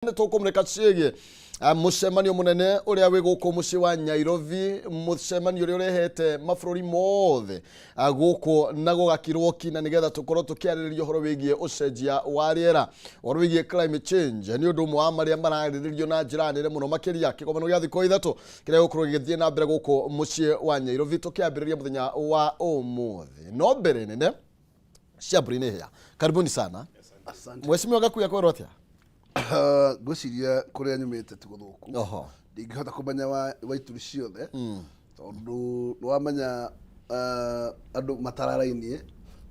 Nĩ tũkũmũrĩka ciĩgiĩ mũcemanio mũnene ũrĩa wĩ gũkũ mũciĩ wa Nairobi, mũcemanio ũrĩa ũrehete mabũrũri mothe gũkũ na gũgakirwo kina nĩgetha tũkorwo tũkĩarĩrĩria ũhoro wĩgiĩ ũcenjia wa rĩera, ũhoro wĩgiĩ climate change. Nĩ ũndũ ũmwe wa marĩa mararĩrĩrio na njĩra nene mũno makĩria kĩgomano gĩa thikũ 3 kĩrĩa gĩgũkorwo gĩgĩthiĩ na mbere gũkũ mũciĩ wa Nairobi, tũkĩambĩrĩria mũthenya wa ũmũthĩ. No mbere nene ciambũri-inĩ hĩa, karibuni sana. Asante. Mheshimiwa Gakuya, kwĩrwo atĩa? Ngwĩciria kũrĩa nyumĩte ti gũthũku. Ndingĩhota kũmenya wa ituri ciothe tondũ nĩwamenya andũ matararainie,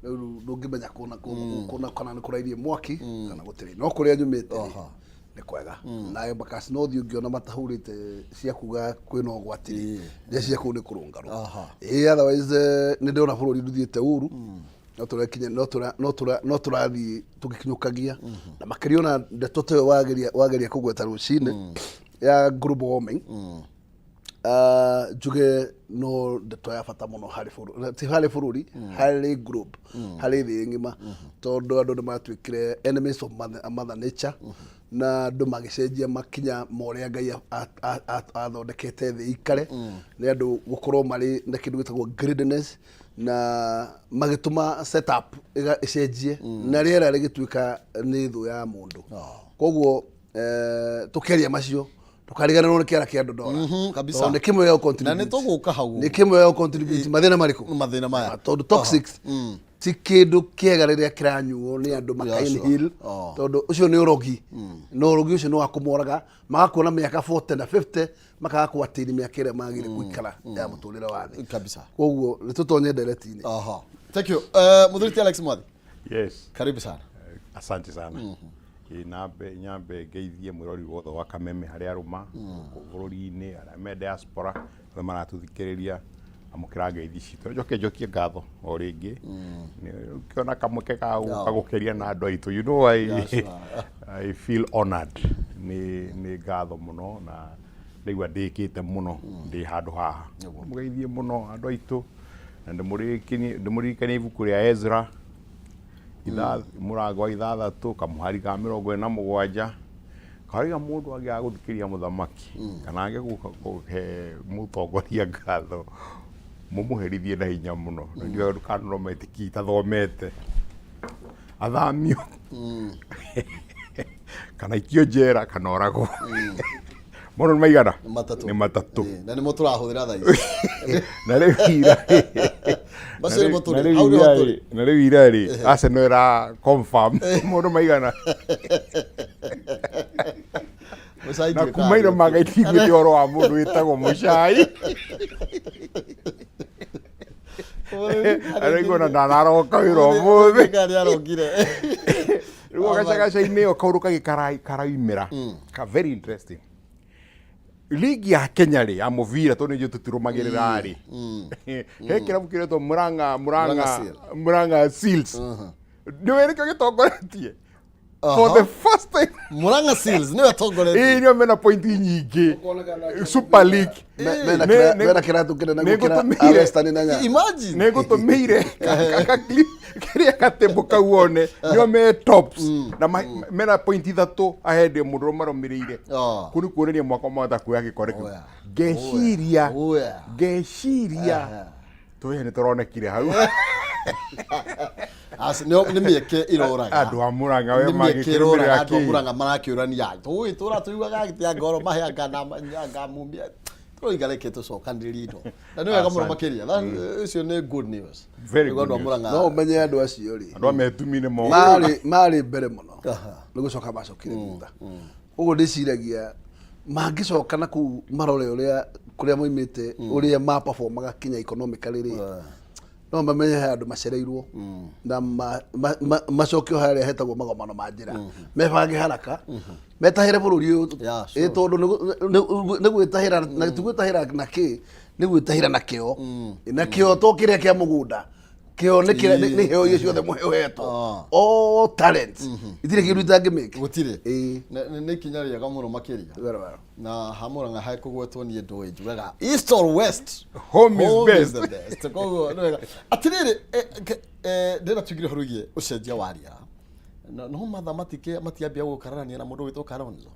rĩu ndũngĩmenya kũna kũna kana nĩ kũrairie mwaki kana gũtirĩ, no kũrĩa nyumĩte rĩ, nĩ kwega na Embakasi no thiĩ ũngĩona matahurĩte cia kuga kwĩna ũgwati rĩ, ndĩreciria kũu nĩ kũrũngarũ. Ĩĩ, otherwise nĩ ndĩrona bũrũri ndũthiĩte ũru, no tũrakinya no tũra no tũra no tũrathiĩ tũgĩkinyũkagia, na makĩria ona ndeto ta ĩyo wageria kũgweta rũcinĩ ya global warming. Njuge no ndeto ya bata mũno harĩ bũrũri, ti harĩ bũrũri, harĩ globe, harĩ thĩ ng'ima, tondũ andũ nĩ matuĩkire enemies of mother nature na andũ magĩcenjia makinya ma ũrĩa Ngai athondekete thĩ ikare, nĩ andũ gũkorwo marĩ na kĩndũ gĩtagwo greediness na magĩtũma setup ĩcenjie na rĩera rĩgĩtuĩka nĩ thũ ya mũndũ. Koguo tũkĩaria macio ndũkariganĩrwo nĩ kĩara kĩa ndondora. Kabisa. Tondũ nĩ kĩmwe gĩa Na nĩ tũgũka hau. Nĩ kĩmwe gĩa contribute mathĩna marĩkũ? Mathĩna maya. Tondũ toxics ti kĩndũ kĩega rĩrĩa kĩranyuo nĩ andũ maka inhale, tondũ ũcio nĩ ũrogi, na ũrogi ũcio nĩ wa kũmoraga, magakuona mĩaka 40 na 50, makaga kwatĩri mĩaka ĩrĩa magĩrĩire gũikara ya mũtũrĩre wa thĩ. Koguo nĩ tũtonye ndereti-inĩ. Thank you. Mũthuri ti Alex Mwathi. Yes. Karibu sana. Asante sana. Ĩ nambe nyambe ngeithie mwĩrori wothe wa Kameme harĩa arũma gũkũ bũrũri-inĩ, arĩa me diaspora, arĩa maratũthikĩrĩria, amũkĩra ngeithi citũ. Njoke njokie ngatho o rĩngĩ nĩ ũkĩona kamweke ga gũka gũkĩria na andũ aitũ, I feel honored. Nĩ ngatho mũno na ndaigua ndĩkĩte mũno ndĩ handũ haha. Mũgeithie mũno andũ aitũ na ndĩmũririkanie ibuku rĩa Ezra mũrango wa 6 kamũhari ka 47, karauga mũndũ angĩaga gũthikĩrĩria mũthamaki kana age kũhe mũtongoria ngatho, mũmũherithie na hinya mũno. Na ndiũĩ ndũkanona metĩkie itathomete, athamio kana ikio njera kana oragwo. Mono nĩ maigana? Nĩ 3. Nĩ 3. Ĩĩ, na nĩmo tũrahũthĩra thaa ici. Na rĩu ira Macio nĩmo tũrĩ. Na rĩu Hau nĩho ira tũrĩ. rĩ, na rĩu ira rĩ, Arsenal ĩra confirm mũndũ maigana. Mũcai Na ndiũĩ kuma kana ira nĩ magaitiguĩte ũhoro wa mũndũ wĩtagwo Mũcai. Araigua na ndanaroka wĩra ũmũthĩ. Kana nĩ arokire. Rĩu gacagaca-inĩ ĩyo kaũndũ kangĩ karaumĩra ka very interesting. Ligi ya Kenya rĩ, ya mũbira, tondũ nĩ tũtirũmagĩrĩra rĩ, he kĩrabu kĩretwo Murang'a Murang'a Murang'a Seal. Murang'a Seals, nĩ nĩkĩo gĩtongoretie for the first time. Murang'a Seals nĩwe tongoretie. Ĩĩ, nĩo mena point nyingĩ Super League. Mena kĩratũ kĩnene Nĩ gũkĩra ngũtũmĩire- a Western na Nyanza. Imagine. Nĩ ngũtũmĩire kĩrĩa gatĩmbũ kau wone nĩo me tops na mena point 3 ahead ya mũndũ ũrĩa marũmĩrĩire. Kũu nĩ kuonania mwaka mahota kuoya gĩkombe kĩu. Ngeciria ngeciria tũhĩa nĩ tũronekire hau. Aca, nĩ mĩeke iroraga. Andũ a Murang'a we Nĩ mĩeke iroraga magĩkĩrũmĩrĩra andũ a kĩ? Murang'a marakĩũrania, tũĩ tũra tũiguaga gĩtĩa ngoro maheanga na mumia tũroiga reke tũcokanĩrĩrie indo, na nĩ wega mũno Asante. makĩria. Ũcio nĩ good news. Very Nĩguo good andũ a news. Murang'a No ũmenye andũ acio rĩ, Andũ a metumi-inĩ mo marĩ mbere mũno, nĩ gũcoka macokire thutha. Ũguo ndĩciragia mangĩcoka na kũu marore ũrĩa kũrĩa moimĩte, ũrĩa maperformaga kinya economically rĩ, no mamenye he andũ macereirwo na macokio harĩa hetagwo magomano ma njĩra, mebange haraka metahĩre bũrũri ũyũ. Ĩ, tondũ nĩ gwĩtahĩra, na ti gwĩtahĩra na kĩ, nĩ gwĩtahĩra na kĩo, na kĩo to kĩrĩa kĩa mũgũnda, kĩo nĩ kĩrĩa nĩ heo iria ciothe mũhe ũhetwo, all talents, itirĩ kĩndũ itangĩmĩka. Gũtirĩ. Ĩĩ. Nĩ ikinya rĩega mũno makĩria. Wero wero. Na hamurang'a hekũgwetwo niĩ ndũĩ njugaga east or west, home is home best. Is the best. Koguo nĩ wega atĩrĩrĩ, ndĩrenda tũingĩre ũhoro wĩgiĩ ũcenjia wa rĩera. No matha matiambia gũkararania na mũndũ wĩtwo Kalonzo.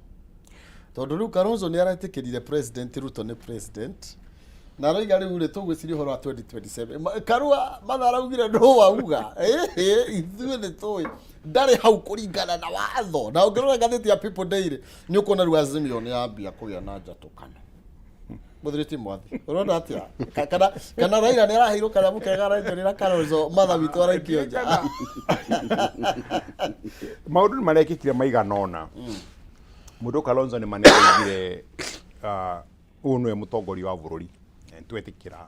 Tondũ rĩu Kalonzo nĩ aretĩkĩrire President Ruto nĩ president na aroiga rĩu rĩ, tũgwĩciria ũhoro wa 2027. Karua Matha araugire no wauga. Ĩhĩ, ithuĩ nĩ tũĩ ndarĩ hau kũringana na watho. Na ũngĩrora ngathĩti ya People Daily nĩ ũkuona rĩu Azimio nĩ yambia kũgĩa na njatũkano. Mũthuri ti Mwathi, ũrona atĩa? Kana Raila nĩ araheirwo kanyamũ kega aranjũrĩra Kalonzo Matha witũ araikio nja. Maũndũ nĩ marekĩkire maigana ũna. Mũndũ Kalonzo nĩ maneoigire ũyũ nĩwe mũtongoria wa bũrũri na nĩtwetĩkĩra.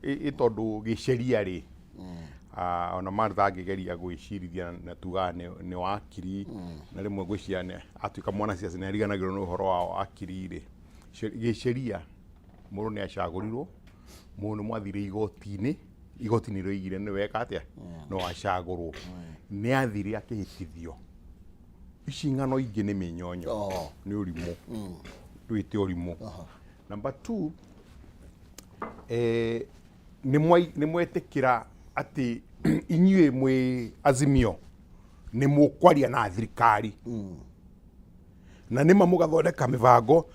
Ĩ tondũ gĩceria rĩ, ona Martha angĩgeria gwĩcirithia na tugaga nĩ wakiri, na rĩmwe ngwĩciria atuĩka mwanasiasa nĩ ariganagĩrwo nĩ ũhoro wa wakiri rĩ, gĩceria mũndũ nĩ acagũrirwo, mũndũ nĩ mwathire igoti-inĩ, igoti nĩ rĩoigire nĩ weka atĩa, no acagũrwo. Nĩ athire akĩhĩtithio. Ici ng'ano ingĩ nĩ mĩnyonyo. Nĩ ũrimũ. Twĩte ũrimũ. Number two, nĩ mwetĩkĩra atĩ inyuĩ mwĩ Azimio nĩ mũkwaria na thirikari. Na nĩma mũgathondeka mĩbango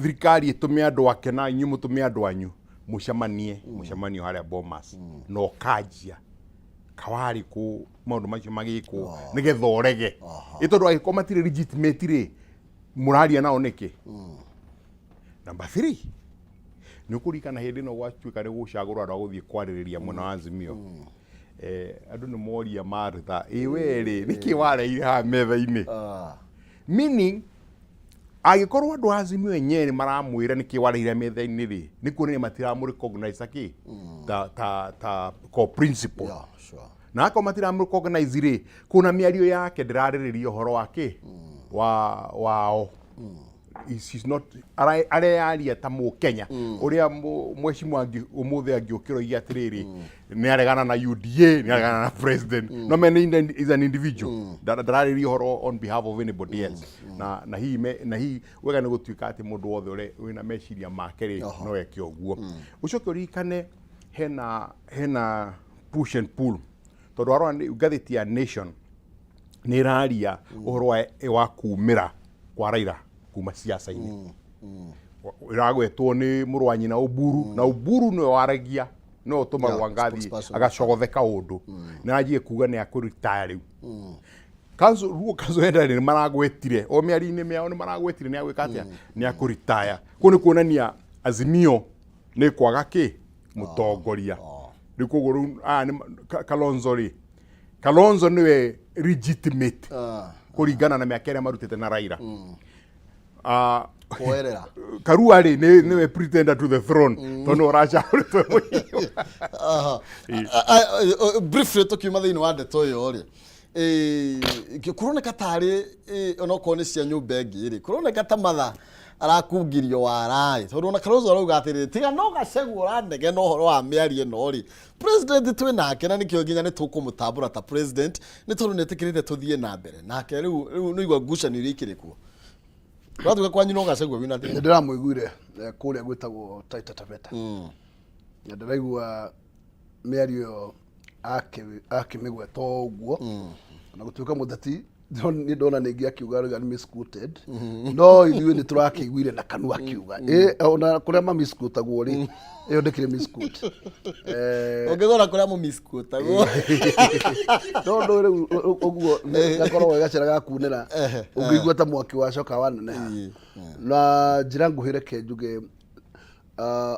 thirikari ĩtũme andũ ake na inyuĩ mũtũme andũ anyu mũcemanie mũcemanio harĩa Bomas na ũkanjia kawarĩ kũ maũndũ macio magĩkwo nĩgetha ũrege. Ĩ tondũ angĩkorwo matirĩ legitimate rĩ, mũraria nao nĩkĩ? Number 3, nĩ ũkũririkana hĩndĩ ĩno gwatuĩka nĩ gũcagũrwo andũ a gũthiĩ kwarĩrĩria mwena wa Azimio. Andũ nĩ moria Martha, ĩ we rĩ, nĩkĩ wareire haha metha-inĩ? Meaning, angĩkorwo andũ a Azimio enyewe nĩ maramwĩra nĩkĩ wareire metha-inĩ rĩ, nĩ kuonania matiramũ recognize ta kĩ? Ta co-principal. Yeah, sure. Na akorwo matiramũ recognize rĩ, kuna mĩario yake ndĩrarĩrĩria ũhoro wa kĩ? Wa wao. She's not, areyaria ta Mũkenya ũrĩa mheshimiwa ũmũthĩ angĩũkĩra oige atĩrĩrĩ, nĩ aregana na UDA, nĩ aregana na president. No man is an individual. Ndararĩria ũhoro on behalf of anybody else. Na hihi na hihi wega nĩ gũtuĩka atĩ mũndũ wothe ũrĩa wĩna meciria make rĩ, no eke ũguo. Ũcoke ũririkane hena push and pull. Tondũ warora ngathĩti ya Nation nĩ ĩraria ũhoro wa kumĩra kwa Raila kuma siasa-inĩ. Ĩragwetwo nĩ mũrũ wa nyina Oburu, na Oburu nĩwe waragia, nĩwe ũtũmagwo Yeah, angathi spokesperson. agacogothe kaũndũ. Nĩ aranjie kuga nĩ akũritaya rĩu. Kanzu, ruo kanzu enda nĩ maragwetire o mĩario-inĩ mĩao nĩ maragwetire nĩ agwĩka atĩa, nĩ akũritaya. Kũu nĩ kuonania Azimio nĩ kwaga kĩ mũtongoria. Rĩu koguo rĩu aya nĩ Kalonzo rĩ, Kalonzo nĩwe legitimate kũringana na mĩaka ĩrĩa marutĩte na Raila. Kuoerera. Karua rĩ nĩwe pretender to the throne tondũ nĩwe ũracagũrĩtwo mũhiũ. Briefly tũkiuma thĩinĩ wa ndeto ĩyo rĩ, kũroneka tarĩ onokorwo nĩ cia nyũmba ĩngĩ rĩ, kũroneka ta Matha arakungirio waraĩ, tondũ ona Kalonzo arauga atĩrĩrĩ, tiga no Gachagua ũranegena ũhoro wa mĩario ĩno rĩ, president twĩ nake na nĩkĩo nginya nĩ tũkũmũtambũra ta president nĩ tondũ nĩ etĩkĩrĩte tũthiĩ na mbere nake. Rĩu nĩ igua ngucanio iria ikĩrĩ kuo. Ũratuĩka kwanyu no Gachagua wĩna thĩna. Nĩ ndĩramũiguire kũrĩa gwĩtagwo Taita Taveta. Na ndĩraigua mĩario ĩyo akĩmĩgweta o ũguo. Na gũtuĩka mũteti nĩ ndona ningĩ akiuga rĩu nĩ misquoted, no ithuĩ nĩ tũrakĩiguire na kanua akiuga. Ona kũrĩa ma misquotagwo rĩ, ĩyo ndĩkĩrĩ misquote. Ũngĩgora kũrĩa mũ misquotagwo. Tondũ rĩu ũguo gakoragwo ge gacĩra ga kunĩra ũngĩigua ta mwaki wacoka waneneha. Na njĩra nguhĩ reke njuge,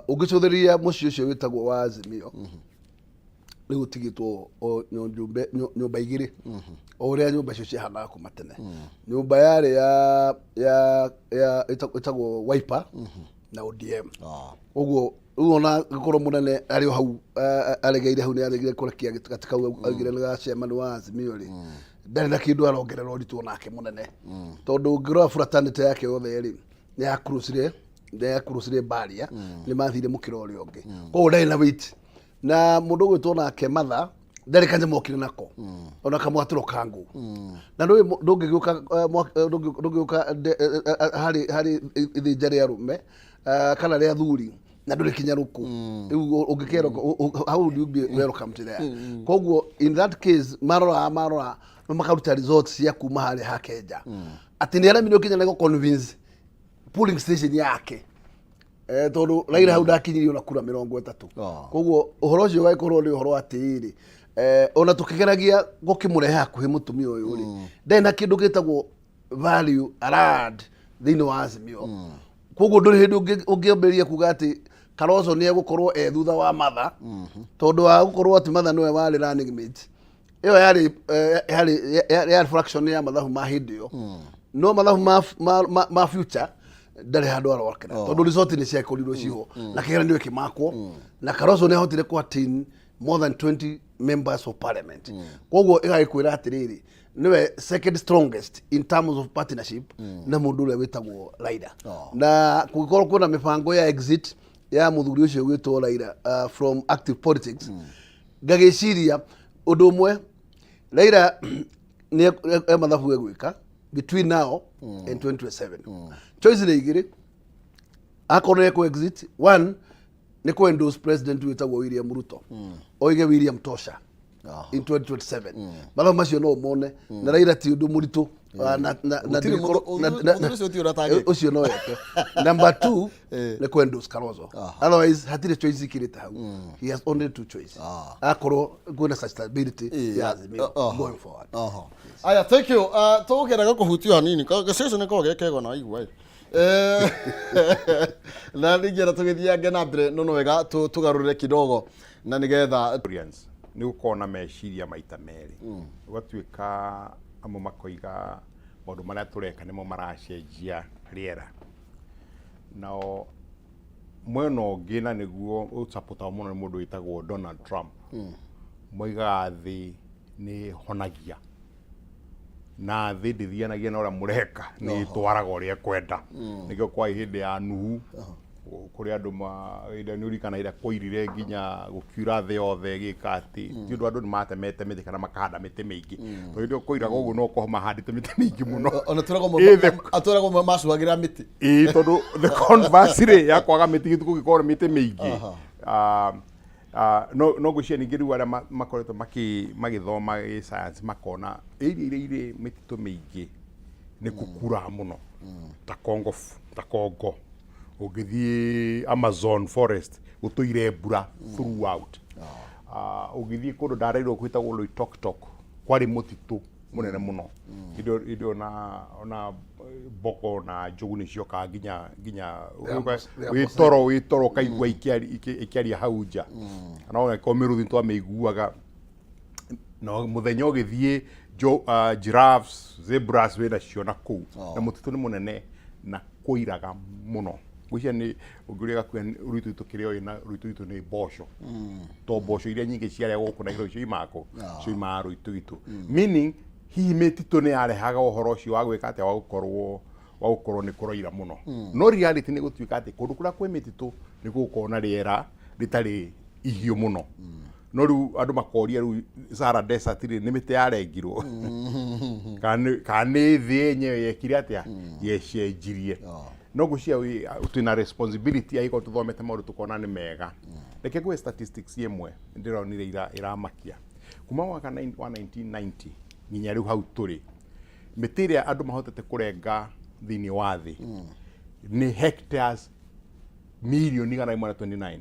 ũngĩcũthĩrĩria mũciĩ ũcio wĩtagwo wa Azimio, rĩu ũtigĩtwo o nyũmba igĩrĩ, o ũrĩa nyũmba icio ciahanaga kuma tene. Nyũmba yarĩ ya ĩtagwo Wiper na ODM. Ũguo rĩu ona gĩkorwo mũnene arĩ o hau, aregeire hau, nĩ aregire kũrekia gati kau augire nĩ ga chairman wa Azimio rĩ, ndarĩ na kĩndũ arongerera ũritũ onake mũnene, tondũ ũngĩrora fraternity yake yothe rĩ, nĩ yakurucire mbaria, nĩ mathire mũkĩra ũrĩa ũngĩ, koguo ndarĩ na weight. Na mũndũ ũgwĩtwo nake Matha ndarĩ kanyamũ okire nako ona kamwatũro ka ngũ, na ndũngĩgĩũka ndũngĩũka harĩ ithĩnja rĩa arũme kana rĩa athuri na ndũrĩ kinya rũkũ rĩu ũngĩkerwo how would you be welcome to there? Koguo in that case marora makaruta results cia kuma harĩa ha Kenja. Atĩ nĩ aremirwo kinya nĩ gũ convince polling station yake, tondũ Raila hau ndakinyirie ona kura 30. Koguo ũhoro ũcio ũgagĩkorwo nĩ ũhoro atĩrĩrĩ, ona tũkĩgeragia gũkĩmũrehe hakuhĩ mũtumia ũyũ rĩ, ndarĩ na kĩndũ gĩtagwo value arad thĩinĩ wa Azimio. Koguo ndũrĩ hĩndĩ ũngĩambĩrĩria kuga atĩ Kalonzo nĩ egũkorwo e thutha wa Martha, tondũ wa gũkorwo atĩ Martha nĩwe warĩ running mate. Ĩyo yarĩ fraction ya mathabu ma hĩndĩ ĩyo, no mathabu ma future ndarĩ handũ arokera, tondũ result nĩ ciakorirwo ciho na kĩgeranio gĩkĩmakwo na Kalonzo nĩ ahotire kũ attain more than 20 members of parliament. Koguo ĩgagĩkwĩra atĩrĩrĩ, nĩwe second strongest in terms of partnership na mũndũ ũrĩa wĩtagwo Raila. Na kũngĩkorwo kwĩna mĩbango ya exit ya mũthuri ũcio gwĩtwo Raila from active politics, ngagĩciria ũndũ ũmwe, Raila nĩ e mathabu egwĩka between now and 2027. Choice nĩ igĩrĩ. Akorwo nĩ ekũ exit, one nĩ kũ endorse president wĩtagwo William Ruto, oige "William tosha" in 2027. Mathabu macio no mone na Raila ti ũndũ mũritũ. Na Gũtirĩ mũthuri ũcio ti ũrĩa atangĩka. Ũcio no eke. Number two nĩ kũ endorse Kalonzo. Otherwise hatirĩ choice ikĩrĩte hau. He has only two choice akorwo kwĩna sustainability ya Azimio going forward. Oho. Aya, thank you. Tũgũkĩenda gũkũhutia hanini. Gĩcicio nĩ korwo gekego na waigua ĩ. Na ningĩenda tũgĩthiange na mbere no wega tũgarũrĩre kidogo na nĩgetha Audience, nĩ gũkorwo na meciria maita merĩ, ũgatuĩka amwe makoiga maũndũ marĩa tũreka nĩmo maracenjia rĩera, nao mwena ũngĩ, na nĩguo ũsapotagwo mũno nĩ mũndũ wĩtagwo Donald Trump, moigaga thĩ nĩ honagia na thĩ ndĩthianagia na ũrĩa mũreka, nĩ ĩtwaraga ũrĩa ĩkwenda. Nĩkĩo kwa hĩndĩ ya Nuhu kũrĩ andũ ma hĩndĩ nĩ ũririkana ĩrĩa kwairire nginya gũkiura thĩ yothe ĩgĩka atĩ ti ũndũ andũ nĩ matemete mĩtĩ kana makahanda mĩtĩ mĩingĩ, tondũ hĩndĩ ĩyo kwairaga ũguo no korwo mahandĩte mĩtĩ mĩingĩ mũno. Ona twĩragwo atwĩragwo macuagĩra mĩtĩ. Ĩĩ, tondũ the converse rĩ ya kwaga mĩtĩ gĩtukũ gĩkorwo na mĩtĩ mĩingĩ. No ngwĩciria ningĩ rĩu arĩa makoretwo magĩthoma gĩ science makona area iria irĩ mĩtitũ mĩingĩ nĩ kũkuraga mũno, ta Congo, ta Congo, ũngĩthiĩ Amazon forest gũtũire mbura throughout. Ũngĩthiĩ kũndũ ndareirwo gwĩtagwo Loitoktok, kwarĩ mũtitũ mũnene mũno. Hĩndĩ ĩyo ona mboko na njogu nĩ ciokaga nginya wĩ toro ũkaigua ikĩaria hau nja, kana ona ĩkorwo mĩrũthi twamĩiguaga na mũthenya ũgĩthiĩ giraffes, zebras wĩna cio na kũu, na mũtitũ nĩ mũnene na kũiraga mũno. Ngwĩciria nĩ ũngĩũria gakuhĩ rwitũ itũ kĩrĩa ũĩ na rwitũ itũ nĩ mboco, to mboco iria nyingĩ ciarĩa gũkũ na icio cioimaga kũ? Cioimaga rwitũ itũ, meaning hihi mĩtitũ nĩ yarehaga ũhoro ũcio wa gwĩka atĩa, wa gũkorwo nĩ kũroira mũno. No reality nĩ gũtuĩka atĩ kũndũ kũrĩa kwĩ mĩtitũ nĩ gũgũkorwo na rĩera rĩtarĩ ihiũ mũno. No rĩu andũ makoria, rĩu Sahara Desert rĩ, nĩ mĩtĩ yarengirwo kana nĩ thĩ yenyewe yekire atĩa, yecenjirie? No ngwĩciria twĩna responsibility angĩkorwo tũthomete maũndũ tũkona nĩ mega. Reke ngũhe statistics ĩmwe ndĩronire ĩramakia. Kuma mwaka wa 1990 nginya rĩu hau tũrĩ, mĩtĩ ĩrĩa andũ mahotete kũrenga thĩinĩ wa thĩ nĩ hectares milioni 129.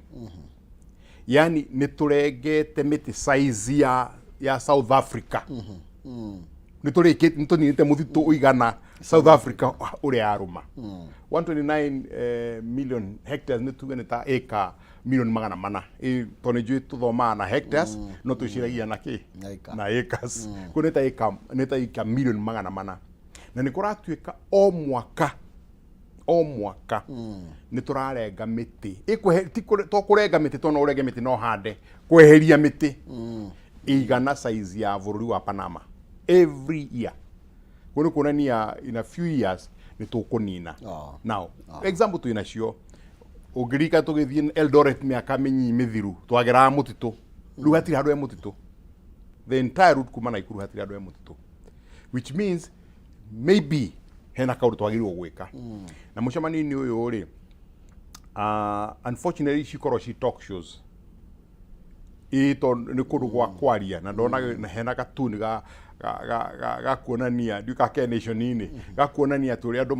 Yani nĩ tũrengete mĩtĩ size ya South Africa. Nĩ tũrĩkĩtie, nĩ tũninĩte mũtitũ ũigana South Africa ũrĩa yarũma. 129 million hectares nĩ tuge nĩ ta ĩka milioni 400. Tondũ nĩ njũĩ tũthomaga na hectares no twĩciragia na kĩ? Na acre. Na acres. Kũu nĩ ta ĩka milioni 400, na nĩ kũratuĩka o mwaka o mwaka nĩ tũrarenga mĩtĩ. Ti to kũrenga mĩtĩ, to no ũrenge mĩtĩ no hande, kweheria mĩtĩ ĩigana size ya bũrũri wa Panama every year. Kũu nĩ kuonania in a few years nĩ tũkũnina. Now example twĩ nacio, ũngĩrika tũgĩthiĩ Eldoret mĩaka mĩnyi mĩthiru, twageraga mũtitũ. Rĩu hatirĩ handũ he mũtitũ. The entire route kuma Naikuru hatirĩ handũ he mũtitũ, which means maybe hena kaũndũ twagĩrĩirwo gwĩka. Na mũcemanio-inĩ ũyũ rĩ, unfortunately cikorwo ci talk shows. Ĩĩ, tondũ nĩ kũndũ gwa kwaria na ndona hena gatuni ga ga- ga- ga- ga kuonania, ndiũĩ ka Kenation-inĩ, ga kuonania atĩ ũrĩa andũ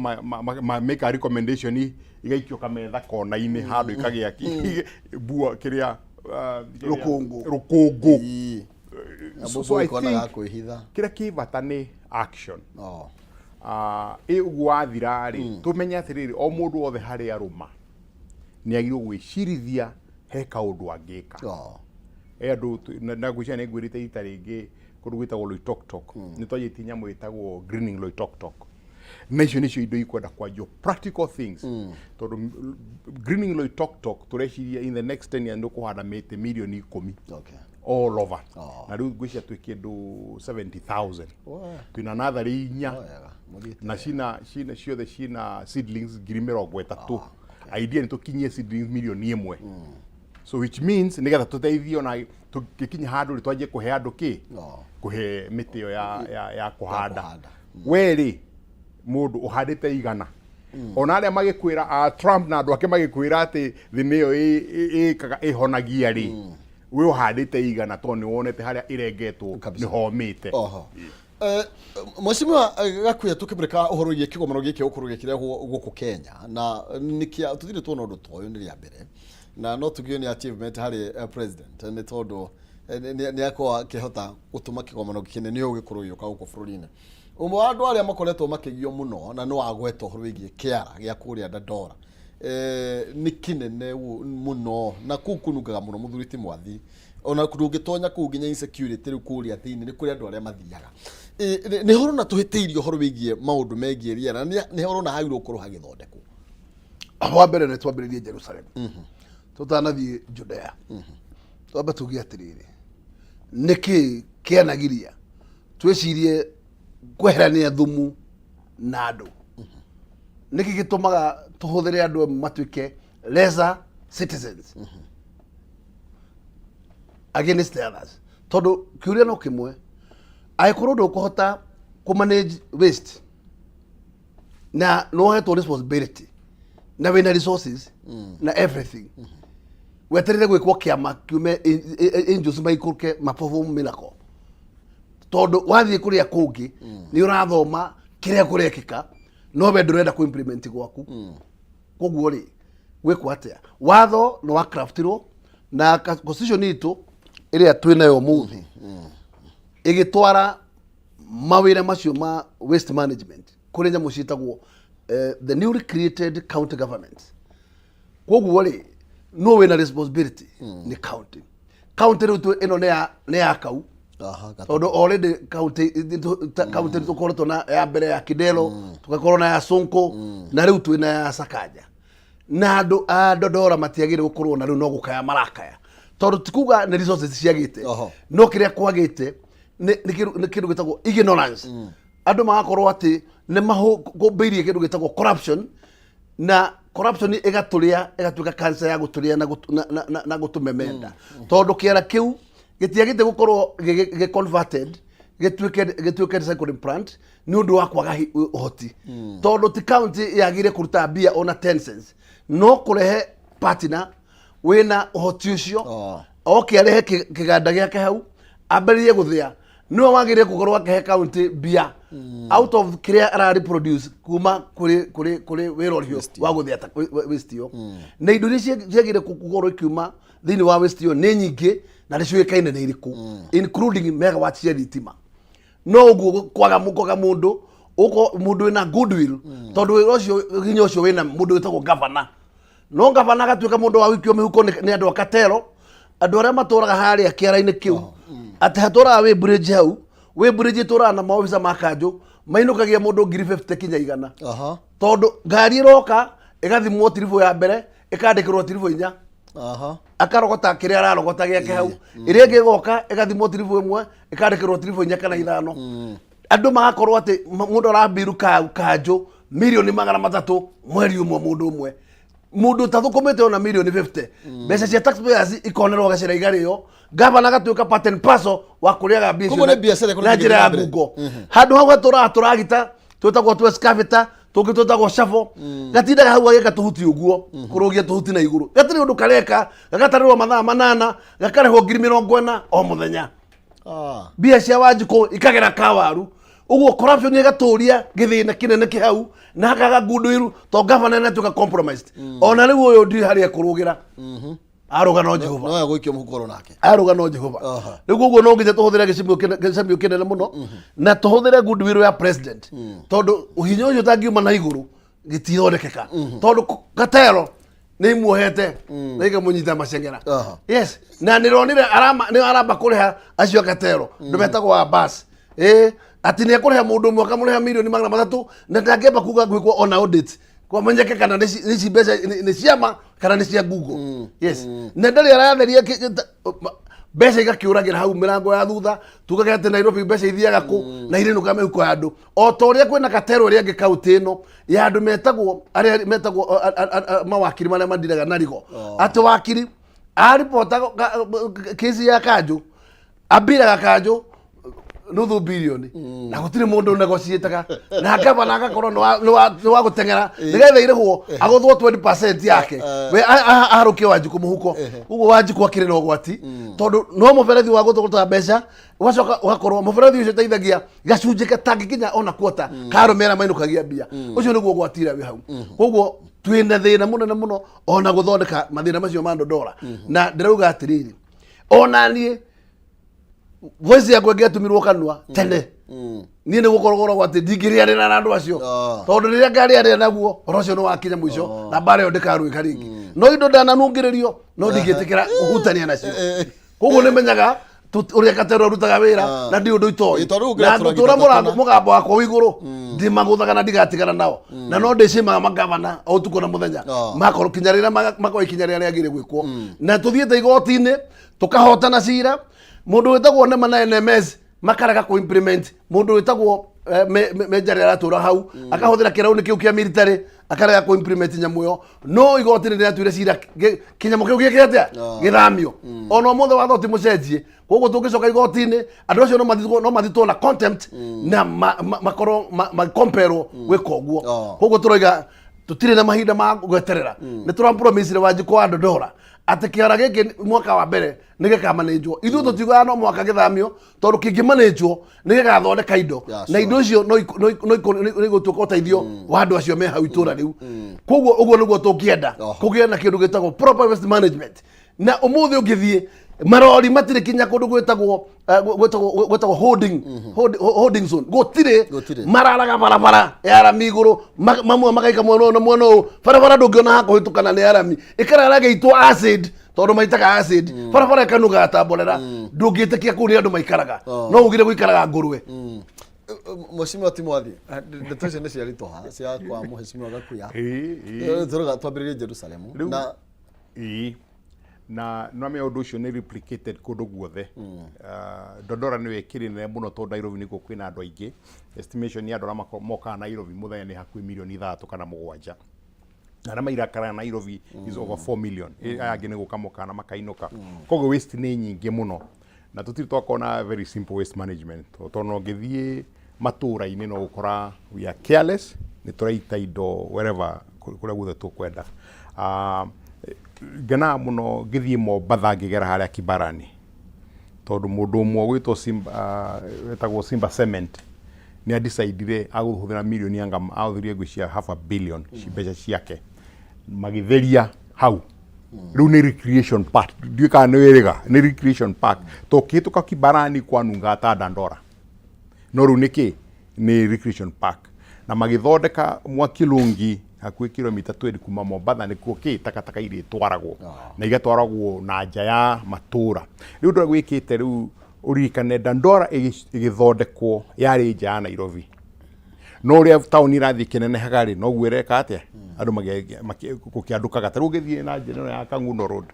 make recommendation igaikio kametha kona-inĩ handũ ikagĩa mbua kĩrĩa Rũkũngũ. Rũkũngũ. So I Kona think ga kwĩhitha. Kĩrĩa kĩ bata nĩ action. Oh. Ĩ ũguo wathira rĩ, tũmenye atĩrĩrĩ, o mũndũ wothe harĩa arũma nĩ agĩrĩirwo gwĩcirithia he kaũndũ angĩka. Oh. He andũ na ngwĩciria nĩ ngwĩrĩte rita rĩngĩ, kũndũ gwĩtagwo Loitoktok nĩ twanjĩtie nyamũ ĩtagwo Greening Loitoktok, na icio nĩcio indo ikwenda kwanjio, practical things, tondũ Greening Loitoktok tũreciria in the next 10 years nĩ kũhanda mĩtĩ mirioni 10 all over. Oh. Na rĩu ngwĩciria twĩ kĩndũ 70,000. Wee. Twĩna natharĩ inya. Wega. Mũthiĩte. Na cina ciothe cina seedlings 30,000. Idea nĩ tũkinyie seedlings mirioni 1, so which means nĩgetha tũteithie ona tũgĩkinya handũ rĩ, twanjie kũhe andũ kĩ Oh. kũhe mĩtĩ ĩyo ya kũhanda. Kũhanda. We rĩ, mũndũ ũhandĩte 100, ona arĩa magĩkwĩra a Trump na andũ ake magĩkwĩra atĩ thĩ nĩyo ĩkaga ĩhonagia rĩ, we ũhandĩte 100 tondũ nĩ wonete harĩa ĩrengetwo nĩ homĩte. Oho. Mheshimiwa Gakuya, tukimurika uhoro wĩgiĩ kĩgomano gĩkĩ gũkorwo gĩkĩrehwo gũkũ Kenya, na nĩkĩa tũthire tuona ũndũ ta ũyũ nĩ rĩa mbere, na no tugio nĩ achievement harĩ president, nĩ tondũ nĩ akorwo akĩhota gũtũma kĩgomano kĩnene ũyũ gĩkorwo gĩũka gũkũ bũrũri-inĩ. Ũmwe wa andũ arĩa makoretwo makĩgio mũno na nĩ wagweta ũhoro wĩgiĩ kĩara gĩa kũrĩa Dandora, nĩ kĩnene mũno na kũu kũnungaga mũno, mũthuri ti mwathi, ona ndũngĩtonya kũu, nginya insecurity rĩu kũrĩa thĩinĩ nĩ kũrĩ andũ arĩa mathiaga. Nĩ horona tũhĩtĩirie ũhoro wĩgiĩ maũndũ megiĩ rĩera, na nĩ horona hagĩrĩirwo gũkorwo hagĩthondekwo. Wa mbere nĩ twambĩrĩrie Jerusalem tũtanathiĩ Judea. Twambe tuge atĩrĩrĩ, nĩkĩ kĩanagiria twĩcirie kweherania thumu na andũ? Nĩkĩ gĩtũmaga tũhũthĩre andũ amwe matuĩke lesser citizens against the others? Tondũ kĩũria no kĩmwe, angĩkorwo ndũkũhota kũ manage waste na nĩ wohetwo responsibility na wĩna resources na everything, weterere gwĩkwo kĩama kiume angels maikũrũke ma perform miracle, tondũ wathiĩ kũrĩa kũngĩ nĩ ũrathoma kĩrĩa kũrekĩka, no we ndũrenda kũ implement gwaku. Koguo rĩ, gwĩkwo atĩa? Watho nĩ wa craftirwo na constitution itũ ĩrĩa twĩ nayo ũmũthĩ ĩgĩtwara mawĩra macio ma waste management kũrĩ nyamũ ciĩtagwo the newly created county governments. Koguo rĩ, no wĩna responsibility nĩ county. County rĩu ĩno nĩ ya kau. Tondũ already county nĩ tũkoretwo na ya mbere ya Kidero, tũgakorwo na ya Sonko, na rĩu twĩna ya Sakaja, na andũ a Dodora matiagĩrĩire gũkorwo na rĩu no gũkaya marakaya, tondũ ti kuga nĩ resources ciagĩte. No kĩrĩa kwagĩte nĩ kĩndũ gĩtagwo ignorance. Andũ magakorwo atĩ nĩ mahũmbĩirie kĩndũ gĩtagwo corruption, na corruption ĩgatũrĩa, ĩgatuĩka cancer ya gũtũrĩa na gũtũmemenda, tondũ kĩara kĩu gĩtiagĩte gũkorwo gĩ converted gĩtuĩke recycling plant nĩ ũndũ wa kwaga ũhoti, tondũ ti county yagĩrĩire kũruta mbia ona 10 cents, no kũrehe partner wĩna ũhoti ũcio. Oke arehe kĩganda gĩake hau, ambĩrĩrie gũthĩa. Nĩwe wagĩrĩire gũkorwo akĩhe county mbia out of kĩrĩa ara reproduce kuma kũrĩ wĩra ũcio wa gũthĩa ta waste ĩyo. Na indo iria ciagĩrĩire gũkorwo ikiuma thĩinĩ wa waste ĩyo nĩ nyingĩ na nĩ ciũĩkaine nĩ irĩkũ, including megawatt cia thitima. No ũguo kwaga mũndũ ũko mũndũ wĩna goodwill, tondũ wĩra ũcio, hinya ũcio wĩna mũndũ wĩtagwo governor, no gavana agatuĩka mũndũ wa gũikio mĩhuko nĩ andũ a katero, andũ arĩa matũraga harĩa kĩara-inĩ kĩu, atĩ hatũraga wĩ bridge hau, wĩ bridge ĩtũraga na maobisa ma kanjũ mainũkagia mũndũ 50,000 kinya 100. Tondũ ngari ĩroka ĩgathimwo tiribũ ya mbere, ĩkandĩkĩrwo tiribũ inya. Akarogota kĩrĩa ararogota gĩake hau. Ĩrĩa ĩngĩ ĩgoka ĩgathimwo tiribũ ĩmwe, ĩkandĩkĩrwo tiribũ inya kana ithano. Andũ magakorwo atĩ mũndũ arambiru kanjũ 300,000,000 mweri ũmwe, mũndũ ũmwe, mũndũ ũtathũkũmĩte ona 50,000,000. Mbeca cia taxpayers ikonerwo gacĩra igarĩo, gavana agatuĩka part and parcel wa kũrĩaga mbia icio Koguo nĩ biacara ĩkoretwo na njĩra ya ĩgĩthiĩ na mbere. ngungo. Handũ hau hatũraga tũragita twĩtagwo tu excavator. Tũngĩ twĩtagwo cabo gatindaga hau gagĩka tũhuti ũguo, kũrũgia tũhuti na igũrũ, gatirĩ ũndũ kareka, gagatarĩrwo mathaa 8, gakarĩhwo 40,000 o mũthenya. Mbia cia Wanjikũ ikagera kawaru ũguo, corruption ĩgatũria gĩthĩna kĩnene kĩ hau na hakaga goodwill to governor nĩ compromised. Ona rĩu ũyũ ndirĩ harĩa kũrũgĩra, arũga no Jehova. No egũikio mũhuko nake. Arũga no Jehova. Rĩu koguo no nginya tũhũthĩre gĩcemio kĩnene mũno na tũhũthĩre goodwill ya president, tondũ ũhinya ũcio ũtangiuma na igũrũ gĩtithondekeka, tondũ Gatero nĩ imuohete na ikamũnyita macengera. Yes, na nĩronire arama nĩ aramba kũrĩha acio a Gatero ndũ metagwo Abbas, ĩ atĩ nĩ ekũrĩha mũndũ ũmwe akamũrĩha mirioni 300, na ndangĩamba kuga gwĩkwo ona audit kwamenyeke kana nĩ ici mbeca nĩ ciama kana nĩ cia Google. Yes, na ndarĩ aratheria mbeca igakĩũragĩra hau mĩrango ya thutha. Tugage atĩ Nairobi mbeca ithiaga kũ na irenũka mĩhuko ya andũ, o ta ũrĩa kwĩna Katero ĩrĩa ĩngĩ kaũntĩ ĩno ya andũ metagwo arĩa metagwo mawakiri marĩa mandiraga na rigo, atĩ wakiri aripota kesi ya kanjũ ambiraga kanjũ nuthu bilioni na gũtirĩ mũndũ negociĩtaga, na gavana agakorwo nĩ wa gũteng'era nĩgetha irĩhwo agũthwo 20% yake, we aharũkie Wanjikũ mũhuko. Ũguo Wanjikũ akĩrĩ na ũgwati, tondũ no mũberethi wa gũtũgũta mbeca, ũgacoka ũgakorwo mũberethi ũcio ũteithagia gacunjĩ gatangĩkinya ona kuota ka arũme arĩa mainũkagia mbia. Ũcio nĩguo ũgwati ũrĩa wĩ hau. Koguo twĩna thĩna mũnene mũno ona gũthondeka mathĩna macio ma Ndondora, na ndĩrauga atĩrĩrĩ, ona niĩ voice yakwa ĩngĩatumirwo kanua tene, niĩ nĩ gũkoragwo atĩ ndingĩrĩanĩra na andũ acio, tondũ rĩrĩa ngarĩanĩra naguo ũhoro ũcio nĩ wakinya mũico na mbara ĩyo ndĩkarũĩka rĩngĩ. No indo ndananungĩrĩrio, no ndingĩtĩkĩra kũhutania nacio. Koguo nĩ menyaga ũrĩa Katero arutaga wĩra na ndi ũndũ itoĩ. Ĩ, tondũ rĩu na ũngĩratũra ngũtũra nginya mũgambo wakwa wĩ igũrũ, ndĩmagũthaga na ndigatigana nao, na no ndĩcimaga magavana o ũtukũ na mũthenya, makorwo kinya rĩrĩa makorwo ikinya rĩrĩa rĩagĩrĩire gwĩkwo. Na tũthiĩte igoti-inĩ tũkahotana cira, mũndũ wĩtagwo Nema na NMS makarega kũ implement, mũndũ wĩtagwo Menjari aratũra hau akahũthĩra kĩrauni kĩu kĩa military, akarega kũ implement nyamũ ĩyo, no igoti nĩ rĩratuire cira kĩnyamũ kĩu gĩke atĩa? Gĩthamio. Ona ũmũthĩ watho ti mũcenjie, koguo tũngĩcoka igoti-inĩ andũ acio no mathitwo na contempt na makorwo magĩkomperwo gwĩka ũguo. Koguo tũroiga tũtirĩ na mahinda ma gweterera. Nĩ tũrapromisire Wanjikũ wa Ndondora atĩ kĩara gĩkĩ mwaka wa mbere nĩ gĩkamanĩnjwo. Ithuĩ tũtiugaga no mwaka gĩthamio, tondũ kĩngĩmanĩnjwo nĩ gĩgathondeka indo na indo icio no igũtuĩka ũteithio wa andũ acio me hau itũra rĩu. Koguo ũguo nĩguo tũngĩenda kũgĩe na kĩndũ gĩtagwo proper waste management. Na ũmũthĩ ũngĩthiĩ marori matirĩ kinya kũndũ gwĩtagwo holding zone gũtirĩ. Gũtirĩ. Mararaga barabara ya rami igũrũ, mamwe magaika mwena ũyũ na mwena ũyũ, barabara ndũngĩona ha kũhĩtũkana nĩ arami, ĩkarara gĩitwo acid, tondũ maitaga acid, barabara ĩkanugaga ta mborera. Ndũngĩtĩkia kũu nĩ andũ maikaraga. No ugire gũikaraga ngũrwe. Mheshimiwa Timwathi, ndeto icio nĩ ciaritũha cia kwa Mheshimiwa Gakuya. Ĩĩ. Tũrauga twambĩrĩrie Jerusalem Rĩu- na Ĩĩ, na nwamenya ũndũ ũcio nĩ replicated kũndũ guothe. Dondora nĩyo ĩkĩrĩ nene mũno, tondũ Nairobi nĩkuo kwĩna andũ aingĩ. Estimation ya andũ arĩa mokaga Nairobi mũthenya nĩ hakuhĩ mirioni 6 kana 7, na arĩa mairakaraga Nairobi is over 4 million. Aya angĩ nĩ gũka mokaga na makainũka. Koguo waste nĩ nyingĩ mũno na tũtirĩ twakorwo na very simple waste management, tondũ no ũngĩthiĩ matũra-inĩ no ũkora we are careless, nĩ tũraita indo wherever, kũrĩa guothe tũkwenda. Ngenaga mũno ngĩthiĩ Mombatha ngĩgera harĩa Kibarani, tondũ mũndũ ũmwe gwĩtwo Simba, wetagwo Simba Cement nĩ adecidire agũhũthĩra mirioni anga ahũthĩrire ngwĩciria half a billion mbeca ciake magĩtheria hau. Rĩu nĩ recreation park, ndiũĩ kana nĩ wĩrĩga nĩ recreation park, to kĩhĩtũka Kibarani kwanungaga ta Dandora, no rĩu nĩ kĩ nĩ recreation park. Na magĩthondeka Mwakilungi hakuhĩ kilomita 20 kuma Mombatha, nĩkuo kĩ takataka irĩtwaragwo na igatwaragwo na nja ya matũra. Rĩu ũndũ ũrĩa gwĩkĩte rĩu, ũririkane Dandora ĩgĩthondekwo yarĩ nja ya Nairobi, no ũrĩa taũni ĩrathiĩ ĩkĩnenehaga rĩ, noguo ĩreka atĩa andũ gũkĩandũkaga. Ta rĩu ũngĩthiĩ na njĩra ĩno ya Kangundo Road,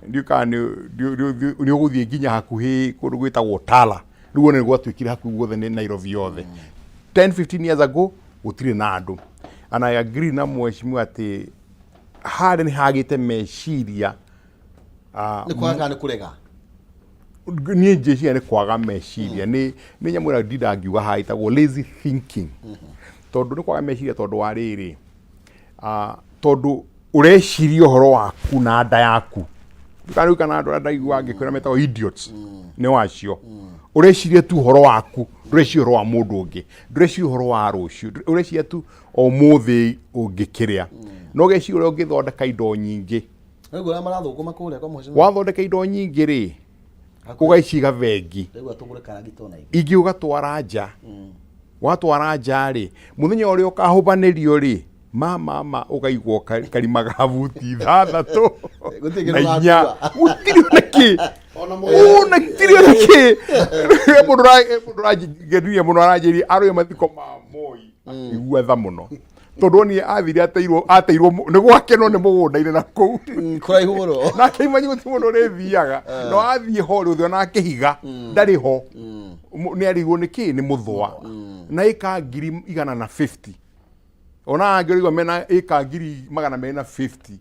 ndiũĩ kana nĩ ũgũthiĩ nginya hakuhĩ kũndũ gwĩtagwo Tala, rĩu one gwatuĩkire hakuhĩ guothe nĩ Nairobi yothe. 10 15 years ago gũtirĩ na andũ. And I agree na mheshimiwa atĩ harĩa nĩ hagĩte meciria. Nĩ kwaga kana nĩ kũrega? Niĩ njĩciria nĩ kwaga meciria. Nĩ nyamũ ĩrĩa ndinda ngiuga haha ĩtagwo lazy thinking. Tondũ nĩ kwaga meciria tondũ wa rĩrĩ, tondũ ũreciria ũhoro waku na nda yaku. Kana rĩu kana andũ arĩa ndaigua ngĩkwĩra metagwo idiots nĩ wacio. Ũreciria tu ũhoro waku, ndũreciria ũhoro wa mũndũ ũngĩ, ndũreciria ũhoro wa rũciũ, ũreciria tu o ũmũthĩ ũngĩkĩrĩa. No ũgeciria ũrĩa ũngĩthondeka indo nyingĩ. Rĩu ũrĩa marathũkũma kũrĩa kwa mheshimiwa. Wathondeka indo nyingĩ rĩ, ũgaiciga bengi. Rĩu atũgũre karagita ona ingĩ. Ingĩ ũgatwara nja. Watwara nja rĩ, mũthenya ũrĩa ũkahũbanĩrio rĩ, ma ma ma ũkaigwo karima ga buti ithathatũ Gũtirĩ kĩndũ na inya. ũgakua. Gũtirĩ ona kĩ. Ona mũthenya. Ona gũtirĩ ona kĩ. Mũndũ ũrangenirie mũno aranjĩrire aroire mathiko ma Moi akĩigua tha mũno. Tondũ onire athire ateirwo ateirwo nĩ gwake no nĩ mũgũnda-inĩ na kũu. Kũraihu mũno. Na akĩimanya gũtirĩ mũndũ ũrĩthiaga. No athiĩ ho rĩ, ũthiĩ ona akĩhiga ndarĩ ho. Nĩ arĩirwo nĩ kĩ? Nĩ mũthũa. Na ĩka 150,000. Ona angĩ ũraigua mena ĩka 250,000.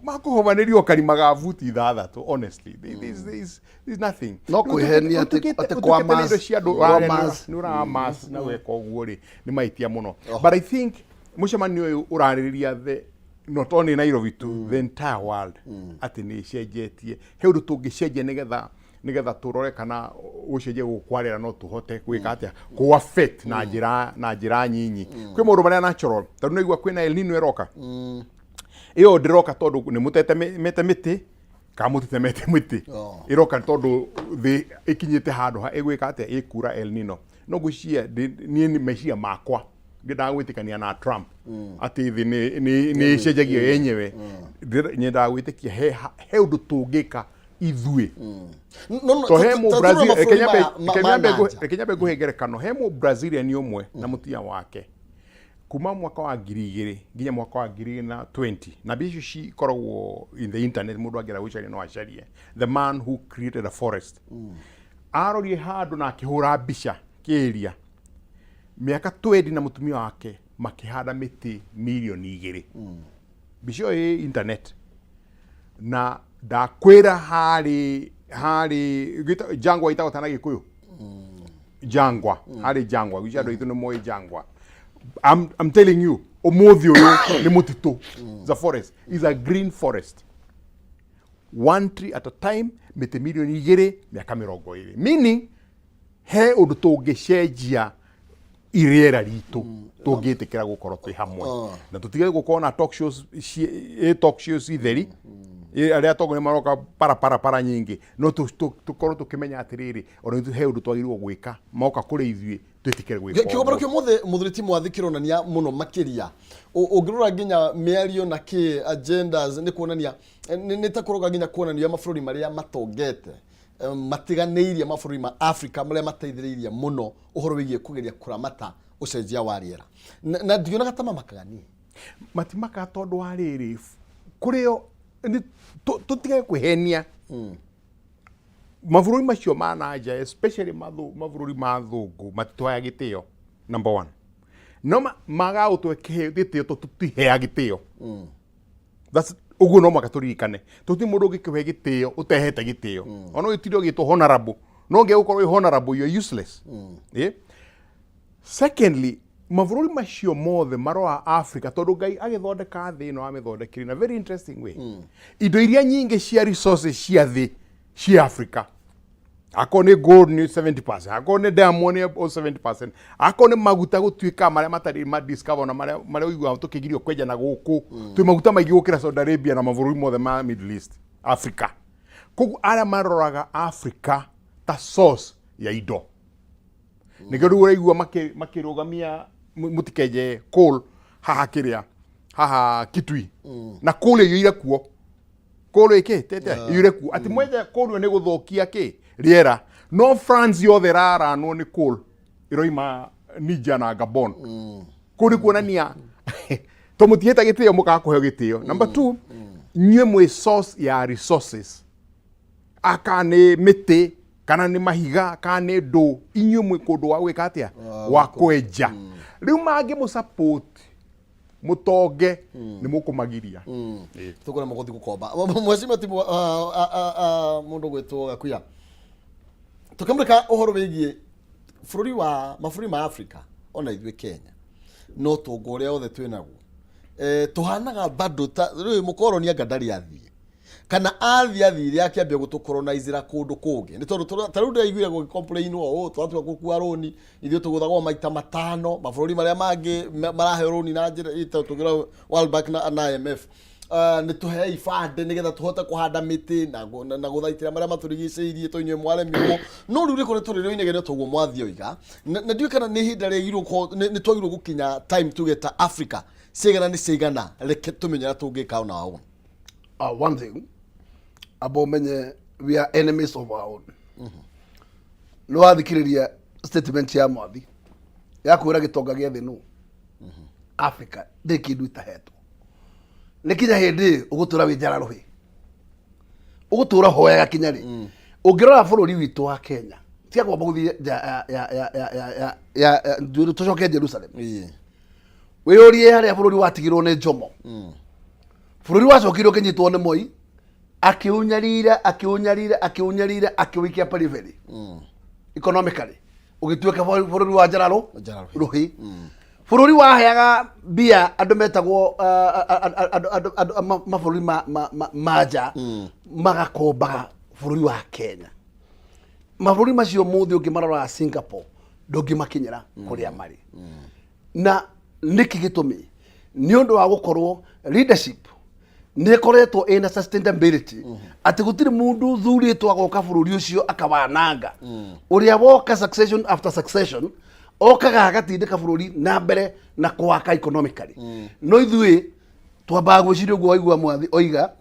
Makũhobanĩrio karima ga buti ithathatũ, honestly. There's nothing. No kwĩhenia atĩ kwa Ũtuĩkĩte nĩ indo cia andũ kwa mass. nĩ ũra mass na weka ũguo rĩ, nĩ mahĩtia mũno. But I think mũcemanio ũyũ ũrarĩrĩria the not only Nairobi tu, the entire world atĩ nĩ ĩcenjetie. He ũndũ tũngĩcenjia nĩgetha tũrore kana gũcenjia gũkũ kwa rĩera no tũhote gwĩka atĩa kũ affect na njĩra nyinyi. Kwĩ maũndũ marĩa natural, tondũ nĩ ũraigua kwĩna El Nino ĩroka. Ĩyo ndĩroka tondũ nĩ mũtete mĩtĩ kana mũtitemete mĩtĩ. Ĩroka tondũ thĩ ĩkinyĩte handũ ha ĩgwĩka atĩa, ĩkura El Nino. No ngwĩciria niĩ nĩ meciria makwa ngĩendaga gwĩtĩkania na Trump atĩ thĩ nĩ ĩcenjagia yenyewe. Nyendaga gwĩtĩkia he ũndũ tũngĩka ithuĩ. No, To he mũ ta Brazil, tũrora reke mabũrũri maya ma nanja. reke nyambe ngũhe ngerekano. He mũ Brazilian ũmwe na mũtumia wake kuma mwaka wa ngiri igĩrĩ nginya mwaka wa ngiri igĩrĩ na twenty, na mbica icio cikoragwo in the internet, mũndũ angĩenda gũcaria no acarie. The man who created a forest. Arorire handũ na akĩhũra mbica kĩria mĩaka 20 na mũtumia wake makĩhanda mĩtĩ mirioni igĩrĩ. Mbica ĩyo ĩ internet. Na ndakwĩra harĩ jangwa ĩtagwo ta na Gĩkũyũ. Jangwa, harĩ jangwa, gwĩciria andũ aitũ nĩ moĩ jangwa. I'm telling you, ũmũthĩ ũyũ nĩ mũtitũ. It's a forest. It's a green forest. One tree at a time, mĩtĩ mirioni igĩrĩ, mĩaka mĩrongo ĩrĩ. Meaning, he ũndũ tũngĩcenjia irĩera ritũ tũngĩtĩkĩra gũkorwo twĩ hamwe. Na tũtige gũkorwo na talk shows talk shows itheri. Arĩa atongoria maroka para para para nyingĩ. No tũkorwo tũkĩmenya atĩrĩrĩ, ona ithuĩ he ũndũ twagĩrĩirwo gwĩka, moka kũrĩ ithuĩ twĩtĩkĩre gwĩka Kĩgomano ũguo. kĩa ũmũthĩ mũthuri ti Mwathi kĩronania mũno makĩria. Ũngĩrora nginya mĩario na kĩ agendas nĩ kuonania nĩ ta kũroga nginya kuonania mabũrũri marĩa matongete matiganĩirie mabũrũri ma Afrika marĩa mateithĩrĩirie mũno ũhoro wĩgiĩ kũgeria kũramata ũcenjia wa rĩera. Na ndionaga ta mamakaga niĩ. Matimakaga tondũ wa rĩrĩ, kũrĩo nĩ tũtige kwĩhenia. Mabũrũri macio ma nanja, especially mabũrũri ma thũngũ, matitũheaga gĩtĩo, number one. No magaga gũtũhe gĩtĩo tondũ tũtiheaga gĩtĩo. That's ũguo no mũhaka tũririkane. Tũtirĩ mũndũ ũngĩkũhe gĩtĩo ũtehete gĩtĩo. Ona ũgĩtinde ũgĩtwo honorable, no ũngĩaga gũkorwo wĩ honorable, you are useless. Secondly, mabũrũri macio mothe maroa Africa tondũ Ngai agĩthondeka thĩ ĩno amĩthondekire in a very interesting way. Indo iria nyingĩ cia resources cia thĩ cia Africa. Akorwo nĩ gold nĩ 70%, akorwo nĩ diamond nĩ 70%, akorwo nĩ maguta gũtuĩka marĩa matarĩ ma discover na marĩa ũiguaga tũkĩgirio kwenja na gũkũ. Twĩ maguta maingĩ gũkĩra Saudi Arabia na mabũrũri mothe ma Middle East, Africa. Koguo arĩa maroraga Africa ta source ya indo. Nĩkĩo rĩu ũraigua makĩrũgamia mũtikenje coal haha kĩrĩa, haha Kitui. Na coal ĩiyũire kuo. Coal ĩkĩ? Tete, ĩiyũire kuo. Atĩ mwenje coal ĩyo nĩ gũthũkia kĩ? Rĩera. No France yothe ĩraranwo nĩ coal. Ĩroima Niger na Gabon. Kũu nĩ kuonania to mũtihĩte gĩtĩo mũkaga kũheo gĩtĩo. Number 2, inyuĩ mwĩ source ya resources. Aka nĩ mĩtĩ, kana nĩ mahiga, kana nĩ ndũ, inyuĩ mwĩ kũndũ wa gwĩka atĩa? Wa kwenja. Rĩu mangĩmũ support mũtonge nĩ mũkũmagiria. Tũkũrĩa mũgũthiĩ gũkomba. Mheshimiwa ti mũndũ gwĩtwo Gakuya. Tũkĩmũrĩka ũhoro wĩgiĩ bũrũri wa mabũrũri ma Afrika ona ithuĩ Kenya. Na ũtonga ũrĩa wothe twĩ naguo, tũhanaga bado ta rĩu mũkoroni anga ndarĩ athiĩ, kana athiĩ athire akĩambia gũtũkolonizĩra kũndũ kũngĩ, nĩ tondũ ta rĩu ndĩraiguire gũgĩcomplainwo ũũ twatua gũkua rũni, ithuĩ tũgũthagwo maita matano mabũrũri marĩa mangĩ maraheo rũni na njĩra ĩta tũgĩra World Bank na IMF. Nĩ tũhei bande nĩgetha tũhote kũhanda mĩtĩ na gũthaitĩra marĩa matũrigicĩirie, to inyuĩ mwaremirwo. No rĩu rĩkoretwo rĩrĩ inegene toguo mwathiĩ oiga, na ndiũĩ kana nĩ ihinda rĩagĩrĩirwo nĩ twagĩrĩirwo gũkinya time tuge ta Africa ciigana nĩ ciigana, reke tũmenye ũrĩa tũngĩka ona wao. One thing amba ũmenye, we are enemies of our own. Nĩ wathikĩrĩria statement ya Mwathi ya kwĩra gĩtonga gĩa thĩ nũ Africa ndĩ kĩndũ itahetwo. Nĩ kinya hĩndĩ ũgũtũra wĩ njara rũhĩ, ũgũtũra hoyaga kinya rĩ? Ũngĩrora bũrũri witũ wa Kenya, tiga kwamba gũthiĩ nja ya tũcoke Jerusalem. Wĩyũrie harĩa bũrũri watigirwo nĩ Jomo, bũrũri wacokire ũkĩnyitwo nĩ Moi, akĩũnyarira, akĩũnyarira, akĩũnyarira, akĩũikia periphery economically, ũgĩtuĩka bũrũri wa njararũ Njararũhĩ. Rũhĩ, bũrũri waheaga mbia andũ metagwo andũ mabũrũri ma nja magakombaga bũrũri wa Kenya. Mabũrũri macio mũthĩ ũngĩmarora, Singapore ndũngĩmakinyĩra kũrĩa marĩ. Na nĩkĩ gĩtũmi? Nĩ ũndũ wa gũkorwo leadership nĩ ĩkoretwo ĩna sustainability, atĩ gũtirĩ mũndũ ũthurĩtwo agoka bũrũri ũcio akawananga. Ũrĩa woka, succession after succession, okaga agatindĩka bũrũri na mbere na kwaka economically. No ithuĩ twambaga gwĩciria ũguo waigua Mwathi oiga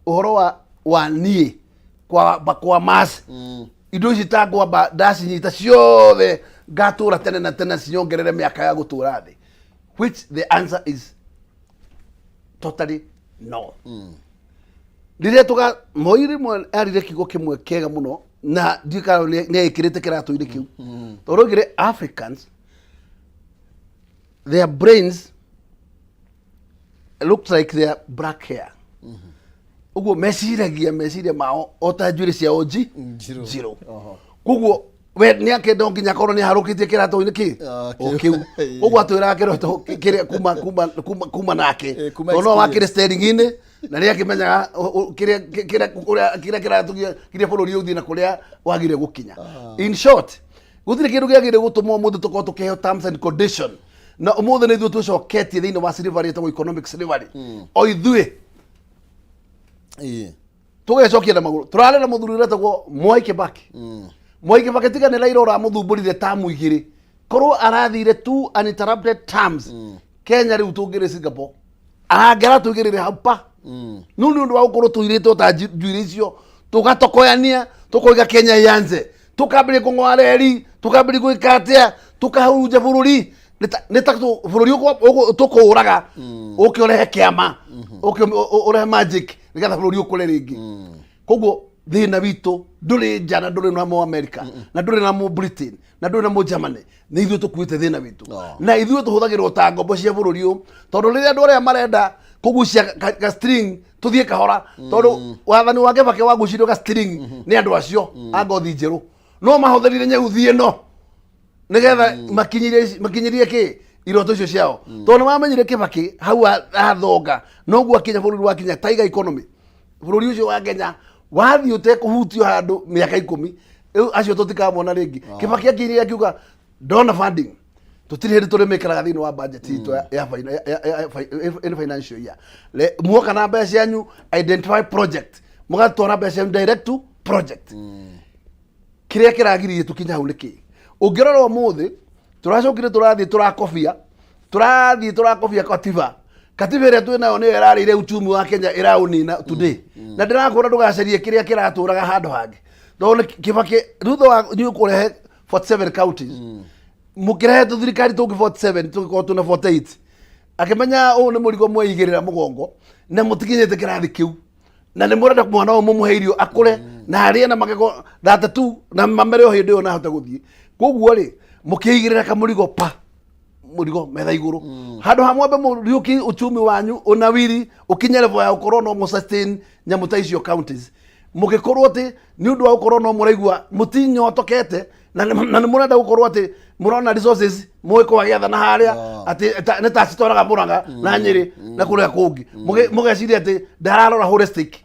ũhoro wa niĩ kwa mass indo ici ta ngwamba ndacinyita ciothe, ngatũra tene na tene, cinyongerere mĩaka ya gũtũra thĩ, which the answer is totally no. Rĩrĩa tũga Moi rĩmwe arire kiugo kĩmwe kĩega mũno, na ndiũĩ kana nĩ ekĩrĩte kĩratũ-inĩ kĩu, tondũ oigire Africans, their brains look like their black hair. Ũguo meciragia meciria mao o ta njuĩrĩ ciao nji Njirũ. Njirũ. Koguo we nĩ akenda nginya akorwo nĩ aharũkĩtie kĩratũ-inĩ kĩ Ah, o kĩu. kĩu. Koguo atwĩraga kĩroto kĩrĩa kuma nake, Kuma tondũ no wakĩrĩ experience. steering-inĩ na nĩ akĩmenyaga kĩrĩa kĩrĩa kĩratũ kĩrĩa bũrũri ũthiĩ na kũrĩa wagire gũkinya. In short, gũtirĩ kĩndũ kĩagĩrĩire gũtũma ũmũthĩ tũkorwo tũkĩheo terms and condition, na ũmũthĩ nĩ ithuĩ twĩcoketie thĩinĩ wa slavery ĩtagwo economic slavery, o ithuĩ tũgecokia na magũrũ. Tũrarĩ na mũthuri ũretagwo Mwai Kibaki. Mwai Kibaki, tiga nĩ Raila ũramũthumbũrire tamu igĩrĩ, korwo arathire two uninterrupted terms, Kenya rĩu tũngĩrĩ Singapore, arangera tũigĩrĩre hau pa. No nĩ ũndũ wa gũkorwo tũirĩtwo ta njuĩrĩ icio, tũgatokoyania, tũkoiga Kenya yanze, tũkambĩrĩria kũng'oa reri, tũkambĩrĩria gwĩka atĩa, tũkahurunja bũrũri. Nĩ ta bũrũri tũkũũraga, ũke ũrehe kĩama, ũke ũrehe magic nĩgetha bũrũri ũkũre rĩngĩ. Koguo thĩna witũ ndũrĩ nja, na ndũrĩ na mũ America, na ndũrĩ na mũ Britain, na ndũrĩ na mũ Germany. Nĩ ithuĩ tũkuĩte thĩna witũ. Na ithuĩ tũhũthagĩrwo ta ngombo cia bũrũri ũyũ, tondũ rĩrĩa andũ arĩa marenda kũgucia ka string tũthiĩ kahora, tondũ wathani wa Kĩbakĩ wagucirio ka string nĩ andũ acio a ngothi njerũ, no mahũthĩrire nyeuthi ĩno nĩgetha makinyirie kĩ iroto icio ciao, tondũ nĩ mamenyire Kĩbakĩ hau athonga noguo akinya bũrũri wakinya tiger economy. Bũrũri ũcio wa Kenya wathiĩ ũtekũhutio handũ mĩaka 10, rĩu acio tũtikamona rĩngĩ. Kĩbakĩ akinyire akiuga ndona funding, tũtirĩ hĩndĩ tũrĩmĩkĩraga thĩinĩ wa budget itũ ya in financial year. Muoka na mbeca cianyu, identify project, mũgatwara mbeca cianyu direct to project. Kĩrĩa kĩragiririe tũkinya hau nĩ kĩ? Ũngĩrora ũmũthĩ, tũracokire tũrathiĩ tũrakobia, tũrathiĩ tũrakobia katiba. Katiba ĩrĩa twĩ nayo nĩyo ĩrarĩire uchumi wa Kenya, ĩraũnina today. Na ndĩrakwĩra ndũgacarie kĩrĩa kĩratũraga handũ hangĩ, tondũ nĩ Kĩbakĩ thutha wa inyuĩ kũrehe 47 counties, mũkĩrehe tũthirikari tũngĩ 47, tũgĩkorwo twĩna 48, akĩmenya ũũ nĩ mũrigo mweigĩrĩra mũgongo na mũtikinyĩte kĩrathi kĩu, na nĩ mũrenda mwana ũyũ mũmũhe irio akũre na arĩe na magego 32 na mamere o hĩndĩ ĩyo na ahote gũthiĩ. Koguo rĩ, mũkĩigĩrĩra kamũrigo pa mũrigo metha igũrũ, handũ ha mwambe mũriũki uchumi wanyu ũnawiri, ũkinye level ya gũkorwo no mũsustain nyamũ ta icio counties. Mũgĩkorwo atĩ nĩ ũndũ wa gũkorwo no mũraigua mũtinyotokete na nĩ mũrenda gũkorwo atĩ Mũrona resources mũgĩkorwo agĩathana harĩa atĩ nĩ ta citwaraga Mũrang'a na Nyĩrĩ na kũrĩa kũngĩ. Mũgeciria atĩ ndararora holistic.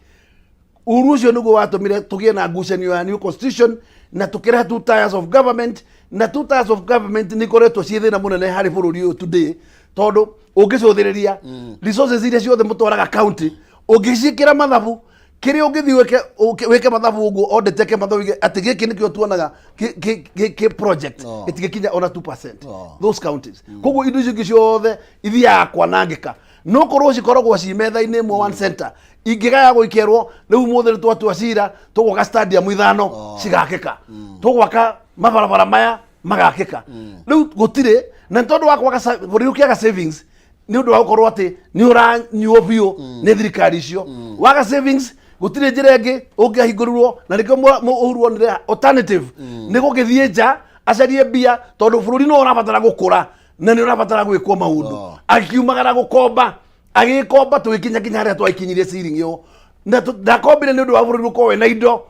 Uru ũcio nĩguo watũmire tũgĩe na ngucanio ya new constitution na tũkĩrehe two tiers of government, na two tiers of government nĩ ikoretwo ciĩ thĩna mũnene harĩ bũrũri ũyũ today, tondũ ũngĩcũthĩrĩria resources iria ciothe mũtwaraga county, ũngĩciĩkĩra mathabu kĩrĩa ũngĩthiĩ wĩke mathabu ũguo, audit eke mathabu uige atĩ gĩkĩ nĩkĩo tuonaga kĩ project, ĩtingĩkinya ona 2% those counties. Koguo indo icio ingĩ ciothe ithiaga kwanangĩka, no korwo cikoragwo ci metha-inĩ ĩmwe, one center, ingĩgaya gũikerwo rĩu mũthĩ nĩ twatua cira tũgwaka stadium 5 cigakĩka, tũgwaka mabarabara maya magakĩka. Rĩu gũtirĩ, na nĩ tondũ wa kwaga bũrũri ũkĩaga savings nĩ ũndũ wa gũkorwo atĩ nĩ ũranyuo biũ nĩ thirikari icio. Waga savings, gũtirĩ njĩra ĩngĩ ũngĩahingũrirwo, na nĩkĩo Uhuru onire alternative nĩ gũgĩthiĩ nja acarie mbia, tondũ bũrũri no ũrabatara gũkũra na nĩ ũrabatara gwĩkwo maũndũ. Akiumagara gũkomba, agĩkomba, tũgĩkinya nginya harĩa twaikinyirie ceiling ĩyo, na ndakombire nĩ ũndũ wa bũrũri gũkorwo wĩna indo.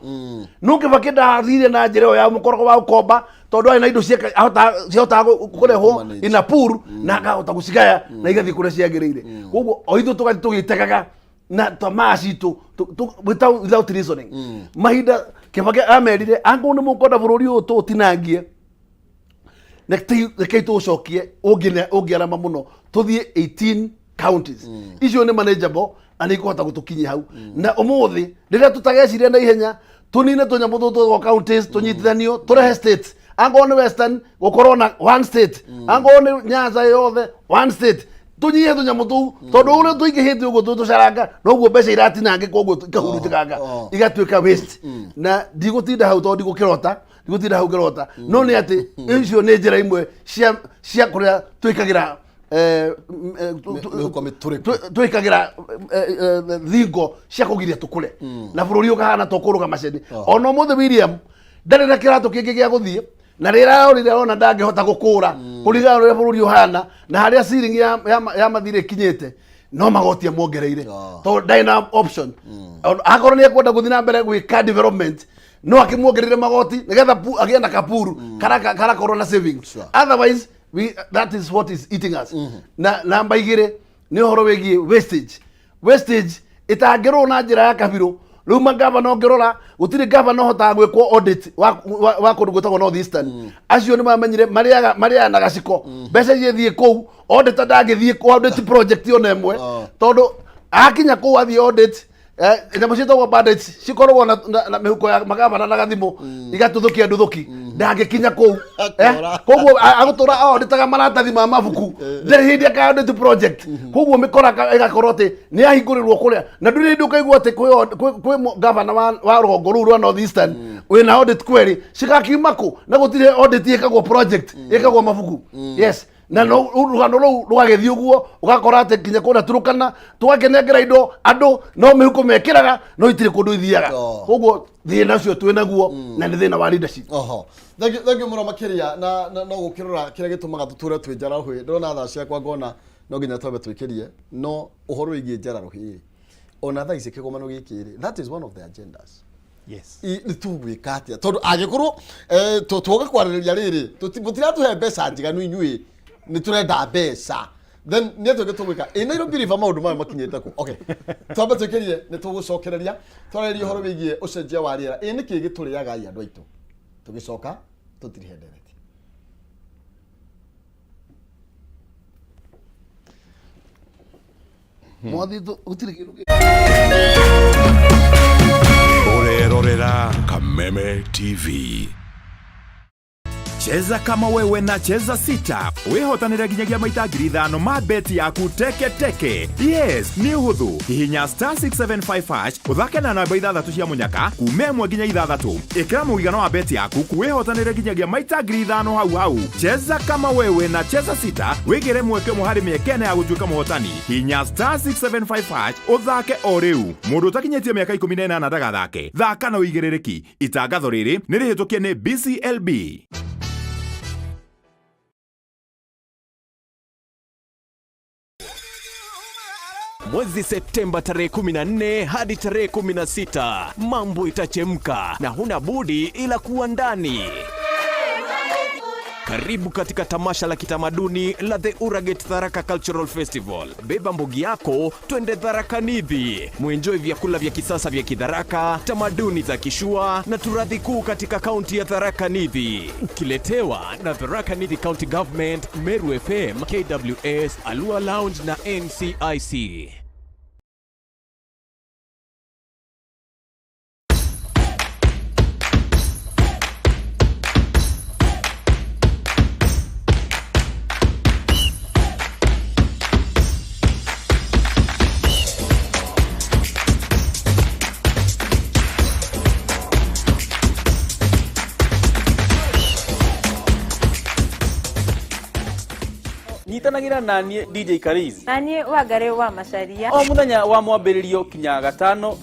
No Kĩbakĩ ndathire na njĩra ĩyo ya mũkorogo wa gũkomba, tondũ arĩ na indo ciahotaga kũrehwo Kũmanage. in a pool na akahota gũcigaya na igathiĩ kũrĩa ciagĩrĩire. Koguo o ithuĩ tũgathiĩ tũgĩtegaga na tamaa citũ without reasoning. Mahinda Kĩbakĩ amerire, angĩkorwo nĩ mũkwenda bũrũri ũyũ tũũtinangie, rekei tũũcokie ũngĩarama mũno tũthiĩ 18 counties. Icio nĩ manageable na nĩ ikũhota gũtũkinyia hau. Na ũmũthĩ rĩrĩa tũtageciria na ihenya tũnine tũnyamũ tũtũ twa counties, tũnyitithanio, tũrehe states, angorwo nĩ Western gũkorwo na one state, angorwo nĩ Nyanza yothe one state, tũnyihie tũnyamũ tũu, tondũ ũrĩa tũingĩhĩte ũguo tũcaranga noguo mbeca iratinangĩka ũguo ikahurunjĩkanga, igatuĩka waste. Na ndigũtinda hau tondũ ndigũkĩrota, ndigũtinda hau ngĩrota, no nĩ atĩ icio nĩ njĩra imwe cia kũrĩa twĩkagĩra Mĩhuko mĩtũrĩku. Twĩkagĩra thingo cia kũgiria tũkũre na bũrũri ũkahana ta ũkũrũgama ceni. Ona ũmũthĩ William ndarĩ na kĩratũ kĩngĩ gĩa gũthiĩ, na rĩrĩa arorire arona ndangĩhota gũkũra kũringana na ũrĩa bũrũri ũhana na harĩa ceiling ya mathirĩ ĩkinyĩte, no magoti amuongereire, tondũ ndarĩ na option. Akorwo nĩ ekwenda gũthiĩ na mbere gwĩka development, no akĩmuongereire magoti nĩgetha agĩe na kapuru karakorwo na savings. Otherwise that is what is eating us. Na namba 2 nĩ ũhoro wĩgiĩ wastage. Wastage ĩtangĩrwo na njĩra ya kabirũ. Rĩu magavana ũngĩrora gũtirĩ gavana ũhotaga gwĩkwo audit wa kũndũ gwĩtagwo North Eastern. Acio nĩ mamenyire marĩaga na gaciko mbeca igĩthiĩ kũu. Auditor ndangĩthiĩ kũ audit project ona ĩmwe, tondũ akinya kũu athiĩ audit, nyamũ ciĩtagwo bandits cikoragwo na mĩhuko ya magavana na gathimũ igatuthukia nduthũki, ndangĩkinya kũu. Akora. Koguo agũtũra auditaga maratathi ma mabuku, ndarĩ hĩndĩ aka audit project. Koguo mĩkora ĩgakorwo atĩ nĩ ahingũrĩrwo kũrĩa, na ndũrĩ hĩndĩ ũkaigua atĩ kwĩ gavana wa rũgongo rũu rwa North Eastern wĩna audit query cigakiuma kũ, na gũtirĩ audit ĩkagwo project, ĩkagwo mabuku. Yes, na no rũgano rũu rũgagĩthiĩ ũguo, ũgakora atĩ nginya kũrĩa Turukana tũgakĩnengera indo andũ no mĩhuko mekĩraga, no itirĩ kũndũ ithiaga. Koguo thĩna ũcio twĩ naguo na nĩ thĩna wa leadership. Oho, thank you mũno makĩria. Na no gũkĩrora kĩrĩa gĩtũmaga tũtũre twĩ njararuhĩ, ndĩrona thaa ciakwa ngona no nginya twambe twĩkĩrie no ũhoro wĩgiĩ njararuhĩ. Ona thaa ici kĩgomano gĩkĩ rĩ, that is one of the agendas. Nĩ tũgwĩka atĩa, tondũ angĩkorwo tuoga kwarĩrĩria rĩrĩ mũtiratũhe mbeca njiganu, inyuĩ nĩ tũrenda mbeca, then nĩ atĩa ũngĩ tũgwĩka? Ĩ Nairobi River maũndũ mayo makinyĩte kũ? Okay, twambe twĩkĩrie, nĩ tũgũcokereria twarĩrie ũhoro wĩgiĩ ũcenjia wa rĩera. Ĩ nĩkĩ gĩtũrĩaga i andũ aitũ? Tũgĩcoka tũtirihe ndereti. Mwathi gũtirĩ kĩndũ Ũrerorera Kameme TV. Cheza kama wewe na Cheza 6 wĩhotanĩre nginyagia maita 5,000 ma beti yaku teke teke. Yes, nĩ ũhũthũ. Hihinya star 675 hash, ũthake na namba 6 cia mũnyaka kuma 1 nginya 6. Ĩkĩra mũigana wa beti yaku, wĩhotanĩre nginyagia maita 5,000 hau hau. Cheza kama wewe na Cheza 6 wĩgĩre mweke ũmwe harĩ mĩeke ĩna ya gũtuĩka mũhotani. Hihinya star 675 hash ũthake o rĩu. Mũndũ ũtakinyĩtie mĩaka 18 ndagathake. Thaka na ũigĩrĩrĩki. Itangatho rĩrĩ nĩ rĩhĩtũkie nĩ BCLB. Mwezi Septemba tarehe 14 hadi tarehe 16, mambo itachemka na huna budi ila kuwa ndani. Karibu katika tamasha la kitamaduni la The Uraget Tharaka Cultural Festival. Beba mbugi yako, twende Tharaka Nithi. Muenjoy vyakula vya kisasa vya Kidharaka, tamaduni za Kishua na turathi kuu katika kaunti ya Tharaka Nithi. Ukiletewa na Tharaka Nithi County Government, Meru FM, KWS, Alua Lounge na NCIC. Nyitanagĩra na niĩ DJ Karizi Na niĩ Wangari wa Macharia. O mũthenya wa mwambĩrĩrio kinya gatano.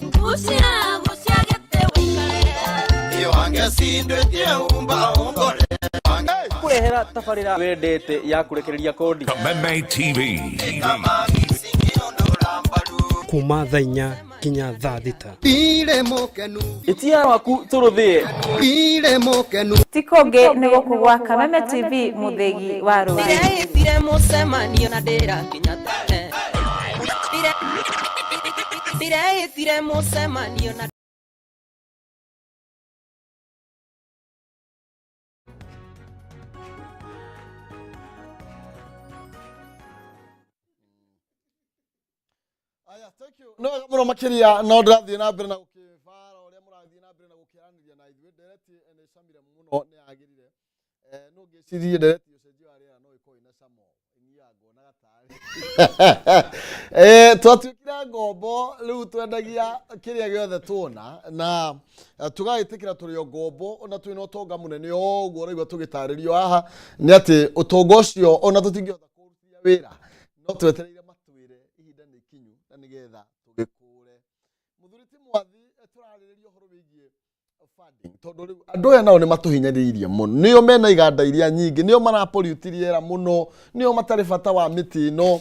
Kũrehera tabarĩra wendete ya kũrekereria kodi. Kameme TV. Kuma thaa 4 nginya thaa 6. Ĩtia waku tũrũthĩe. Ti kũngĩ nĩ gũkũ gwa Kameme TV, mũthĩgi wa rũrĩrĩ. Ndĩreĩtire mũcemanio na ndĩrakinya tene. Ndĩreĩtire mũcemanio na No wega mũno makĩria, no ndĩrathiĩ na mbere na gũkĩbara ũrĩa mũrathiĩ na mbere na gũkĩaranĩria na ithuĩ. Ndereti nĩ ĩcamire mũno, nĩ yagĩrire. No ngĩcirie ndereti ũcenjio wa rĩera no ĩkorwo ĩna camo, niĩ ngonaga tarĩ twatuĩkire ngombo, rĩu twendagia kĩrĩa gĩothe tuona na tũgagĩtĩkĩra tũrĩ o ngombo, ona twĩna ũtonga mũnene o ũguo ũraigua tũgĩtarĩrio haha nĩ atĩ ũtonga ũcio ona tũtingĩhota kũrutithia wĩra, no twetereire matwĩre ihinda nĩ ikinyu na nĩgetha tũgĩkũre. Mũthuri ti Mwathi, tũrarĩrĩria ũhoro wĩgiĩ funding, tondũ rĩu andũ aya nao nĩ matũhinyĩrĩirie mũno, nĩo mena iganda iria nyingĩ, nĩo marapollute rĩera mũno, nĩo matarĩ bata wa mĩtĩ ĩno,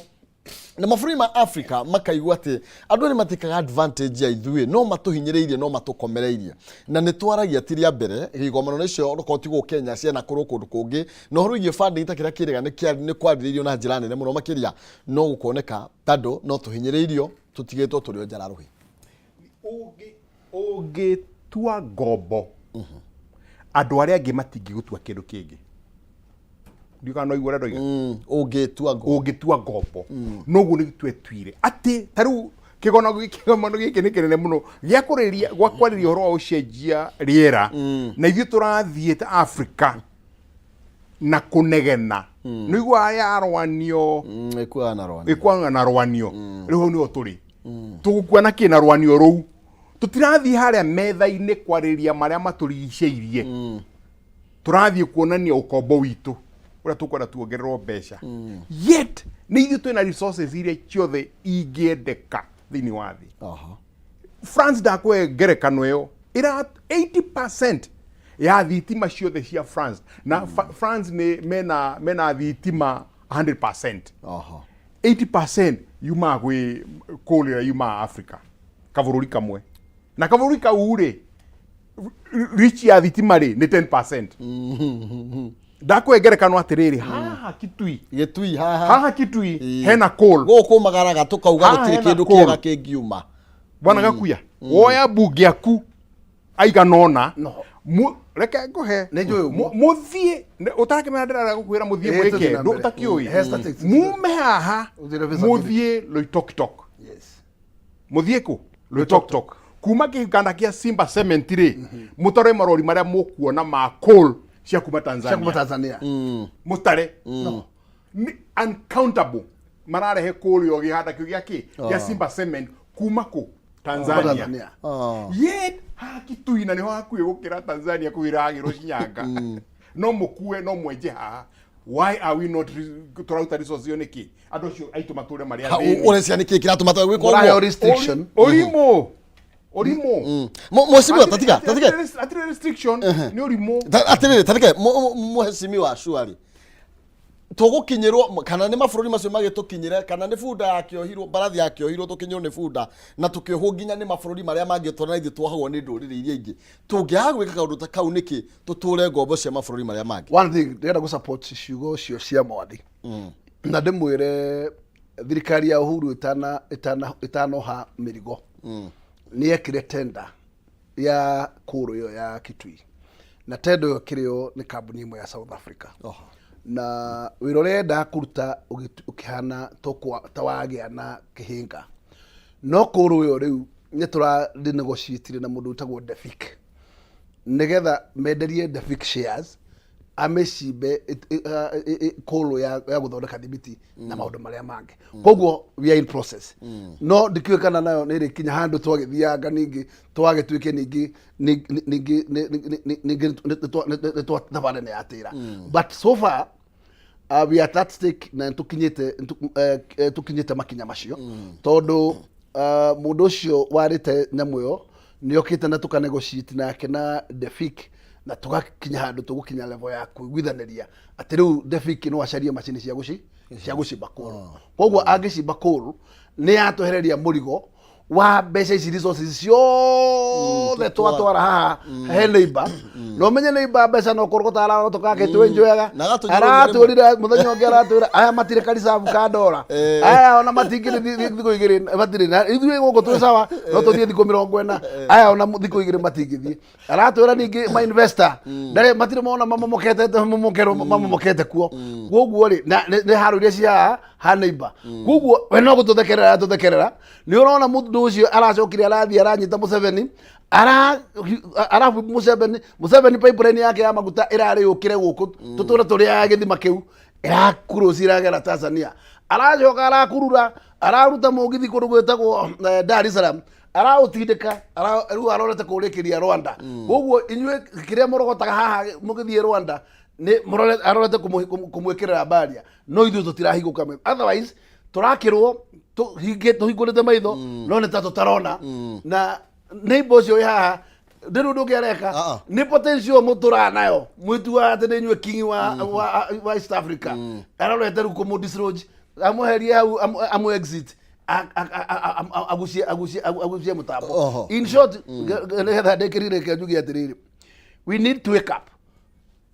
na mabũrũri ma Africa makaigua atĩ andũ nĩ matĩkaga advantage ya ithuĩ, no matũhinyĩrĩirie, no matũkomereirie, na nĩ twaragia ti rĩa mbere igomano icio onokorwo ti gũkũ Kenya cianakorwo kũndũ kũngĩ, na ũhoro wĩgiĩ funding ta kĩrĩa kĩrĩga nĩ kwarĩrĩirio na njĩra nene mũno makĩria, no gũkoneka tondũ no tũhinyĩrĩirio tũtigĩtwo tũrĩ o njara rũhĩ. Ũngĩtua ngombo andũ arĩa angĩ matingĩgũtua kĩndũ kĩngĩ. Ndiũĩ kana no ũigue ũrĩa ndoiga. Ũngĩtua ngombo. Ũngĩtua ngombo. Noguo nĩ twetuire atĩ ta rĩu kĩgomano gĩkĩ nĩ kĩnene mũno gĩa kũrĩria gwa kwarĩria ũhoro wa ũcenjia rĩera, na ithuĩ tũrathiĩ ta Africa na kũnegena. Nĩ ũiguaga ya rwanio. Ĩkuaga na rwanio. Ĩkuaga na rwanio. Rĩu hau nĩho tũrĩ. Tũgũkua na kĩ na rwanio rũu? Tũtirathiĩ harĩa metha-inĩ kwarĩrĩria marĩa matũrigicĩirie. Tũrathiĩ kuonania ũkombo witũ ũrĩa tũkwenda tuongererwo mbeca. Yet nĩ ithuĩ twĩna resources iria ciothe ingĩendeka thĩinĩ wa thĩ. France, ndakũhe ngerekano ĩyo, ĩra 80% ya thitima ciothe cia France, na France nĩ mena thitima 100%. 80% yumaga gwĩ coal ĩrĩa yumaga Africa, kabũrũri kamwe, na kabũrũri kau rĩ reach ya thitima rĩ nĩ 10%. Ndakũhe ngerekano atĩrĩrĩ, haha Kitui, Gĩtui haha, haha Kitui hena coal, gũkũ magaraga tũkauga Haha gũtirĩ hena kĩndũ coal. kĩega kĩngiuma. Bwana Gakuya, woya mbunge aku aigana ũna, reke ngũhe. Nĩ njũĩ ũguo. Mũthiĩ, ũtarakĩmenya ndĩrarega gũkwĩra mũthiĩ Ĩĩ, mwĩke, tũthiĩ na mbere. ũtakĩũĩ. He statistics. Mume haha, Ũthiĩ na visa. mũthiĩ Loitoktok. Mũthiĩ kũ? Loitoktok. Kuma kĩganda kĩa Simba Cement rĩ, mũtare marori marĩa mũkuona ma coal cia kuma Tanzania. Cia kuma Tanzania. Mũtare. No. Nĩ uncountable. Mararehe coal ĩyo gĩganda kĩu gĩa kĩ? Gĩa Simba Cement kuma kũ? Tanzania. Tanzania. Yet haha Kitui na nĩho hakuhĩ gũkĩra Tanzania kũu ĩragĩrwo Shinyanga. No mũkue, no mwenje haha. Why are we not tũraruta resource ĩyo nĩkĩ? Andũ acio aitũ matũre marĩ athĩni. Ũrecia nĩkĩ kĩratũma twage gwĩka ũguo? Mũraheo restriction. Ũrimũ. Ũrimũ. Mheshimiwa, tatika, tatika. Hatirĩ restriction, nĩ ũrimũ. Atĩrĩrĩ, tatika, mheshimiwa surely. Tũgũkinyĩrwo kana nĩ mabũrũri macio magĩtũkinyĩre, kana nĩ bunda yakĩohirwo, mbarathi yakĩohirwo, tũkinyĩrwo nĩ bunda na tũkĩohwo nginya nĩ mabũrũri marĩa mangĩ, twana ithuĩ tuohagwo nĩ ndũrĩrĩ iria ingĩ. Tũngĩaga gwĩka kaũndũ ta kau nĩkĩ tũtũre ngombo cia mabũrũri marĩa mangĩ? One thing ndĩrenda gũ support ciugo cio cia Mwathi na ndĩmwĩre, thirikari ya Uhuru ĩtanoha mĩrigo nĩ yekire tender ya kũrũ ĩyo ya Kitui, na tender ĩyo ĩkĩrĩo nĩ kambuni ĩmwe ya South Africa. Na wĩra ũrĩa yendaga kũruta ũkĩhana ta wagĩa na kĩhĩnga, no kũrũ ĩyo rĩu nĩ tũra negotiate na mũndũ wĩtagwo Defik nĩgetha menderie Defik shares amĩcimbe kũrũ ya gũthondeka thimiti na maũndũ marĩa mangĩ. Koguo we are in process, no ndikĩũĩ kana nayo nĩ ĩrĩkinya handũ twagĩthianga ningĩ twagĩtuĩke ningĩ nĩ thabarĩ nĩ yatĩra, but so far we are at that stake na nĩtũkinyĩte makinya macio, tondũ mũndũ ũcio warĩte nyamũ ĩyo nĩ okĩte na tũka negotiate nake na Defik na tũgakinya handũ tũgũkinya level ya kũiguithanĩria atĩ rĩu Defik no acarie macini cia gũcimba kũrũ. Koguo angĩcimba kũrũ nĩ yatwehereria mũrigo wa mbeca ici, resources ciothe twatwara haha he neighbor. No menye neighbor mbeca no kũrogota ararogota twĩnjoyaga. Na agatũnyũrũria. Aratwĩrire mũthenya ũngĩ, aratwĩra aya matirĩ karicabu ka ndora, aya ona matingĩrĩ thikũ 2 matirĩ, na ithuĩ gũkũ twĩ sawa, no tũthiĩ thikũ 40, aya ona thikũ 2 matingĩthiĩ. Aratwĩra ningĩ ma investor ndarĩ matirĩ mona mamomokete mamomokerwo mamomokete kuo. Koguo rĩ, na nĩ haro iria cia haha ha neighbor. Koguo we no gũtũthekerera aratũthekerera. Nĩ ũrona mũndũ ũcio aracokire arathiĩ aranyita Museveni, ara arabu Museveni pipeline yake ya maguta ĩrarĩ yũkĩre gũkũ tũtũre tũrĩaga gĩthima kĩu, ĩrakuruci ĩragera Tanzania. Aracoka arakurura, araruta mũgithi kũndũ gwĩtagwo Dar es Salaam, araũtindĩka rĩu arorete kũrĩkĩria Rwanda. Koguo inyuĩ kĩrĩa mũrogotaga haha mũgĩthiĩ Rwanda nĩ arorete kũmwĩkĩrĩra mbaria, no ithuĩ tũtirahingũka maitho. Otherwise tũrakĩrwo tũhingũrĩte maitho, no nĩ ta tũtarona. Na neighbor ũcio wĩ haha ndĩrĩ ũndũ ũngĩ areka. Ah, ah. Nĩ potential mũtũraga nayo, mwĩtuaga atĩ nĩ inyuĩ king wa East Africa. Arorete rĩu kũmũ dislodge, amweherie hau, amu exit, agucie mũtambo. In short, nĩgetha ndĩkĩrire, reke njuge atĩrĩrĩ, we need to wake up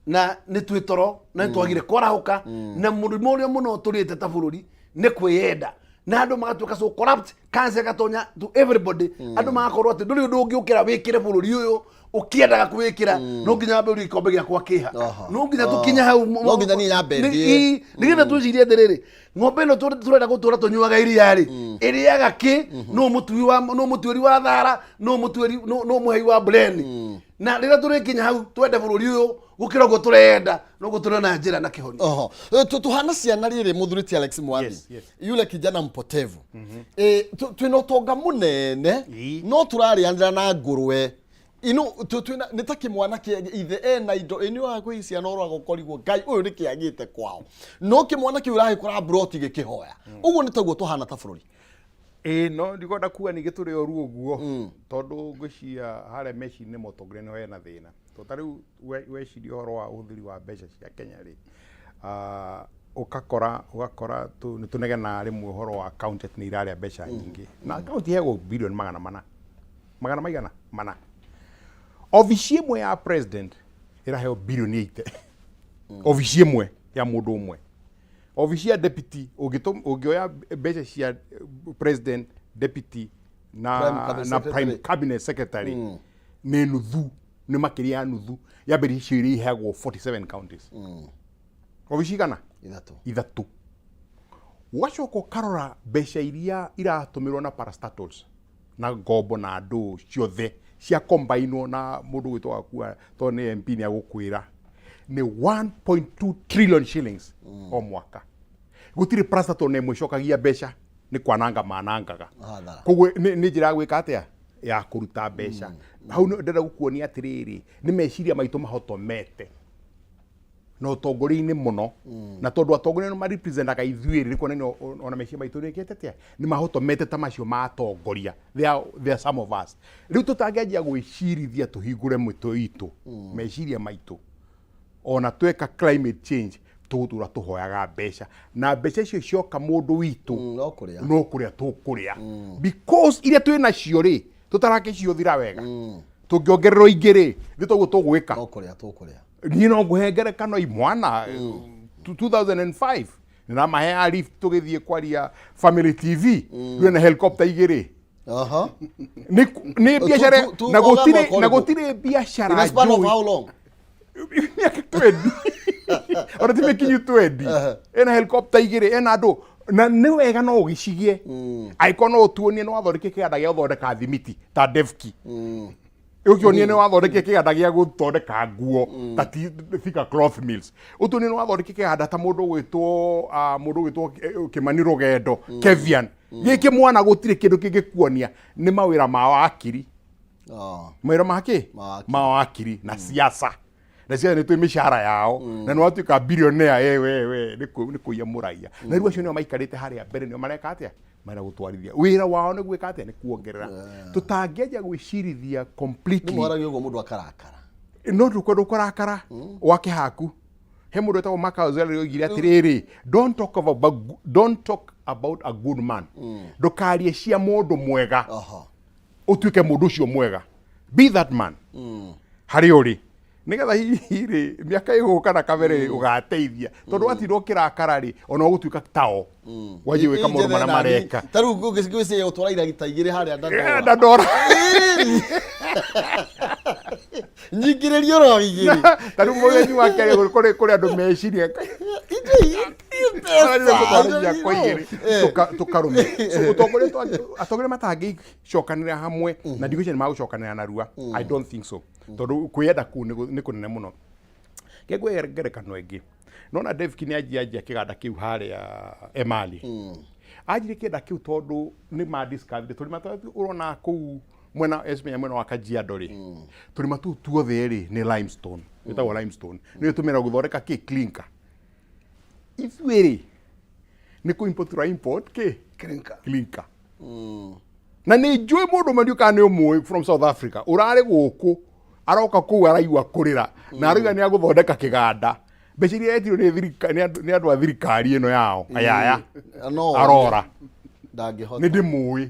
na nĩ twĩ toro na nĩ twagire kwarahũka, na mũrimũ ũrĩa mũno tũrĩte ta bũrũri nĩ kwĩyenda, na andũ magatuĩka so corrupt, cancer ĩgatonya to everybody. Andũ magakorwo atĩ ndũrĩ ũndũ ũngĩũkĩra wĩkĩre bũrũri ũyũ ũkĩendaga kwĩkĩra, no nginya wambe ũrie gĩkombe gĩakwa kĩha, no nginya tũkinye hau. No nginya niĩ nyambe ndĩe. Nĩgetha twĩcirie atĩrĩrĩ, ng'ombe ĩno tũrenda gũtũra tũnyuaga iria rĩ, ĩrĩaga kĩ? Nũ mũtui wa, nũ mũtuĩri wa thara, nũ mũtuĩri, nũ mũhei wa breni? Na rĩrĩa tũrĩkinya hau twende bũrũri ũyũ gũkĩra ũguo tũrenda, noguo tũrona njĩra na kĩhonia. Oho. Tuhana ciana rĩrĩ, mũthuri ti Alex Mwathi, Yes. yule kijana mpotevu. Twĩna ũtonga mũnene no tũrarĩanĩra na ngũrwe ino twĩna nĩ ta kĩmwana kĩa ithe ena indo ĩni wa kwĩ ciana ũroraga ũkorigwo ngai ũyũ nĩ kĩagĩte kwao, no kĩmwana kĩu ũragĩkora mburoti gĩkĩhoya. Ũguo nĩ taguo tũhana ta bũrũri. Ĩĩ, no ndikwenda kuga ningĩ tũrĩ oru ũguo, tondũ ngwĩciria harĩa meciria-inĩ ma ũtongoria nĩho hena thĩna. Tondũ ta rĩu weciria ũhoro wa ũhũthĩri wa mbeca cia Kenya rĩ, ũgakora nĩ tũnegenaga rĩmwe ũhoro wa county atĩ nĩ irarĩa mbeca nyingĩ, na county iheagwo bilioni 400, magana maigana mana. Obici ĩmwe ya president ĩraheo bilioni 80, obici ĩmwe ya mũndũ ũmwe. Obici ya deputy, ũngĩoya mbeca cia president, deputy na Prime cabinet na secretary. Prime cabinet secretary nĩ nuthu, nĩ makĩria ya nuthu ya mbeca icio iria iheagwo 47 counties. Obici igana? 3. 3. Ũgacoka ũkarora mbeca iria iratũmĩrwo na parastatals na ngombo na ndũ ciothe cia combinewo na mũndũ gwĩtwo gakua, tondũ nĩ MP nĩ agũkwĩra nĩ 1.2 trillion shillings o mwaka. Gũtirĩ parastatal na ĩmwe ĩcokagia mbeca, nĩ kwananga manangaga. Hathara. Koguo nĩ njĩra ya gwĩka atĩa ya kũruta mbeca hau. Ndĩrenda gũkuonia atĩrĩrĩ, nĩ meciria maitũ mahotomete na ũtongoria-inĩ mũno, na tondũ atongoria nĩ marepresentaga ithuĩ rĩ, nĩ kuonania ona meciria maitũ nĩkĩte atĩa, nĩ mahotomete ta macio ma atongoria. They are some of us. Rĩu tũtangĩanjia gwĩcirithia, tũhingũre mĩtwe itũ, meciria maitũ, ona tweka climate change. Tũgũtũra tũhoyaga mbeca, na mbeca icio cioka, mũndũ witũ, no kũrĩa. No kũrĩa tũkũrĩa, because iria twĩ nacio rĩ, tũtarakĩciũthira wega. Tũngĩongererwo ingĩ rĩ, nĩ toguo tũgwĩka. No kũrĩa tũkũrĩa. Niĩ no ngũhe ngerekano imwana. 2005 nĩramaheaga lift tũgĩthiĩ kwaria Family TV, rĩu na helicopter igĩrĩ. Nĩ biacara na gũtirĩ na gũtirĩ biacara. In a span of njũĩ. How long? Mĩaka 20, ona ti mĩkinyu 20, ena helicopter igĩrĩ, ena andũ, na nĩ wega no ũgĩcigie angĩkorwo no ũtuonie nĩ wathondekire kĩganda gĩa gũthondeka thimiti ta Devki, ũkĩonie nĩ wathondekire kĩganda gĩa gũthondeka nguo ta Thika Cloth Mills, ũtuonie nĩ wathondekire kĩganda ta mũndũ ũgwĩtwo mũndũ ũgwĩtwo Kĩmani Rũgendo, Kevian. Gĩkĩ mwana gũtirĩ kĩndũ kĩngĩkuonia, nĩ mawĩra ma wakiri. Mawĩra ma kĩ? Ma wakiri na siasa, na siasa nĩ twĩ mĩcara yao, na nĩ watuĩka billionaire, we nĩ kũiya mũraiya. Na rĩu acio nĩo maikarĩte harĩa mbere, nĩo mareka atĩa? Marenda gũtwarithia. Wĩra wao nĩ gwĩka atĩa? Nĩ kuongerera. Tũtangĩanjia gwĩcirithia Nĩ completely. mwaragia ũguo mũndũ akarakara. No ndũkwenda ũkarakara wake haku. He mũndũ wetagwo Machiavelli oigire atĩrĩrĩ, "Don't talk about a good man," ndũkarie cia mũndũ mwega, ũtuĩke mũndũ ũcio mwega. Be that man harĩa ũrĩ, nĩgetha hihi rĩ, mĩaka ĩgũka na kabere ũgateithia, tondũ watinda ũkĩrakara rĩ, ona ũgũtuĩka tao, wanjie gwĩka maũndũ marĩa mareka. Ta rĩu ngwĩciria gũtwara iragita igĩrĩ harĩa Dandora. Dandora. Nyingĩrĩrio ro igĩrĩ. Ta rĩu mũgeni wa kerĩ, kũrĩ andũ meciria kwa igĩrĩ tũkarũmia. So, ũtongoria atongoria matangĩcokanĩra hamwe, na ndigwĩciria nĩ magũcokanĩra narua. I don't think so, tondũ kwĩyenda kũu nĩ kũnene mũno. Ngengwe ngerekano ĩngĩ, nona Devki nĩ anjia kĩganda kĩu harĩa Emali. Anjirie kĩganda kĩu tondũ nĩ ma discovery tũrĩma tũrĩa ũrona kũu mwena Esmenya, mwena wa Kajiado rĩ, tũrĩma tũu tuothe rĩ, nĩ limestone, ĩtagwo limestone, nĩ ĩtũmĩra gũthondeka kĩ? Clinker. Ithuĩ rĩ, nĩ kũ import tũra import kĩ? Clinker. Clinker. Na nĩ njũĩ mũndũ ũmwe, ndiũĩ kana nĩ ũmũĩ, from South Africa, ũrarĩ gũkũ, aroka kũu, araigua kũrĩra na arauga nĩ agũthondeka kĩganda. Mbeca iria etirio nĩ andũ a thirikari ĩno yao ayaya. No arora. Ndangĩhota. Nĩ ndĩmũĩ,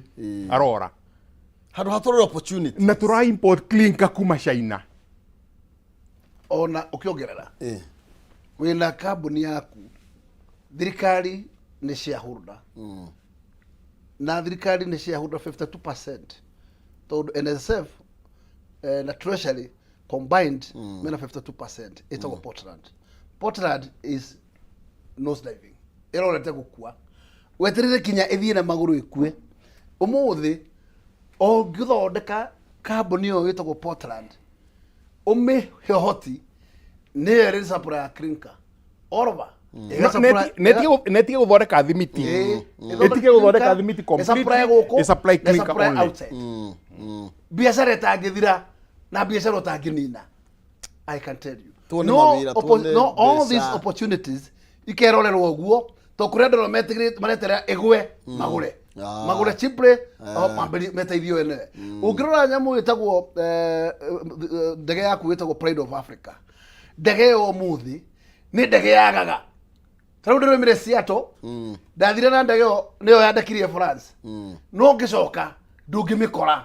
arora. Handũ hatũrĩ opportunity. Na tũra import clinker kuma China. Ona ũkĩongerera, wĩna kambuni yaku, thirikari nĩ shareholder, na thirikari nĩ shareholder 52%, tondũ NSSF na Treasury combined mena 52%, ĩtagwo Portland. Portland is nose diving, ĩrorete gũkua, weterere kinya ĩthiĩ na magũrũ ĩkue. Ũmũthĩ ũngĩthondeka kambuni ĩyo ĩtagwo Portland, ũmĩhe ũhoti, nĩyo ĩrĩ supply ya clinker all over. Netige gũthondeka thimiti, ĩtige gũthondeka thimiti completely, ĩsupply gũkũ, ĩsupply na clinker ĩsupply only. Outside. Biacara ĩtangĩthira na biacara ũtangĩnina, I can tell you. Tuone No, mawĩra, tuone no, all these mbeca. opportunities ikerorerwo ũguo, to kũrĩa andũ metĩkĩrĩte mareterera ĩgwe, magũre, magũre cheaply, o mambĩrĩrie meteithio ene. Ũngĩrora nyamũ ĩtagwo ndege yaku ĩtagwo Pride of Africa, ndege ĩyo ũmũthĩ nĩ ndege yagaga. Ta rĩu ndĩraumire Seattle, ndathire na ndege ĩyo, nĩyo yandekirie France, no ngĩcoka ndũngĩmĩkora.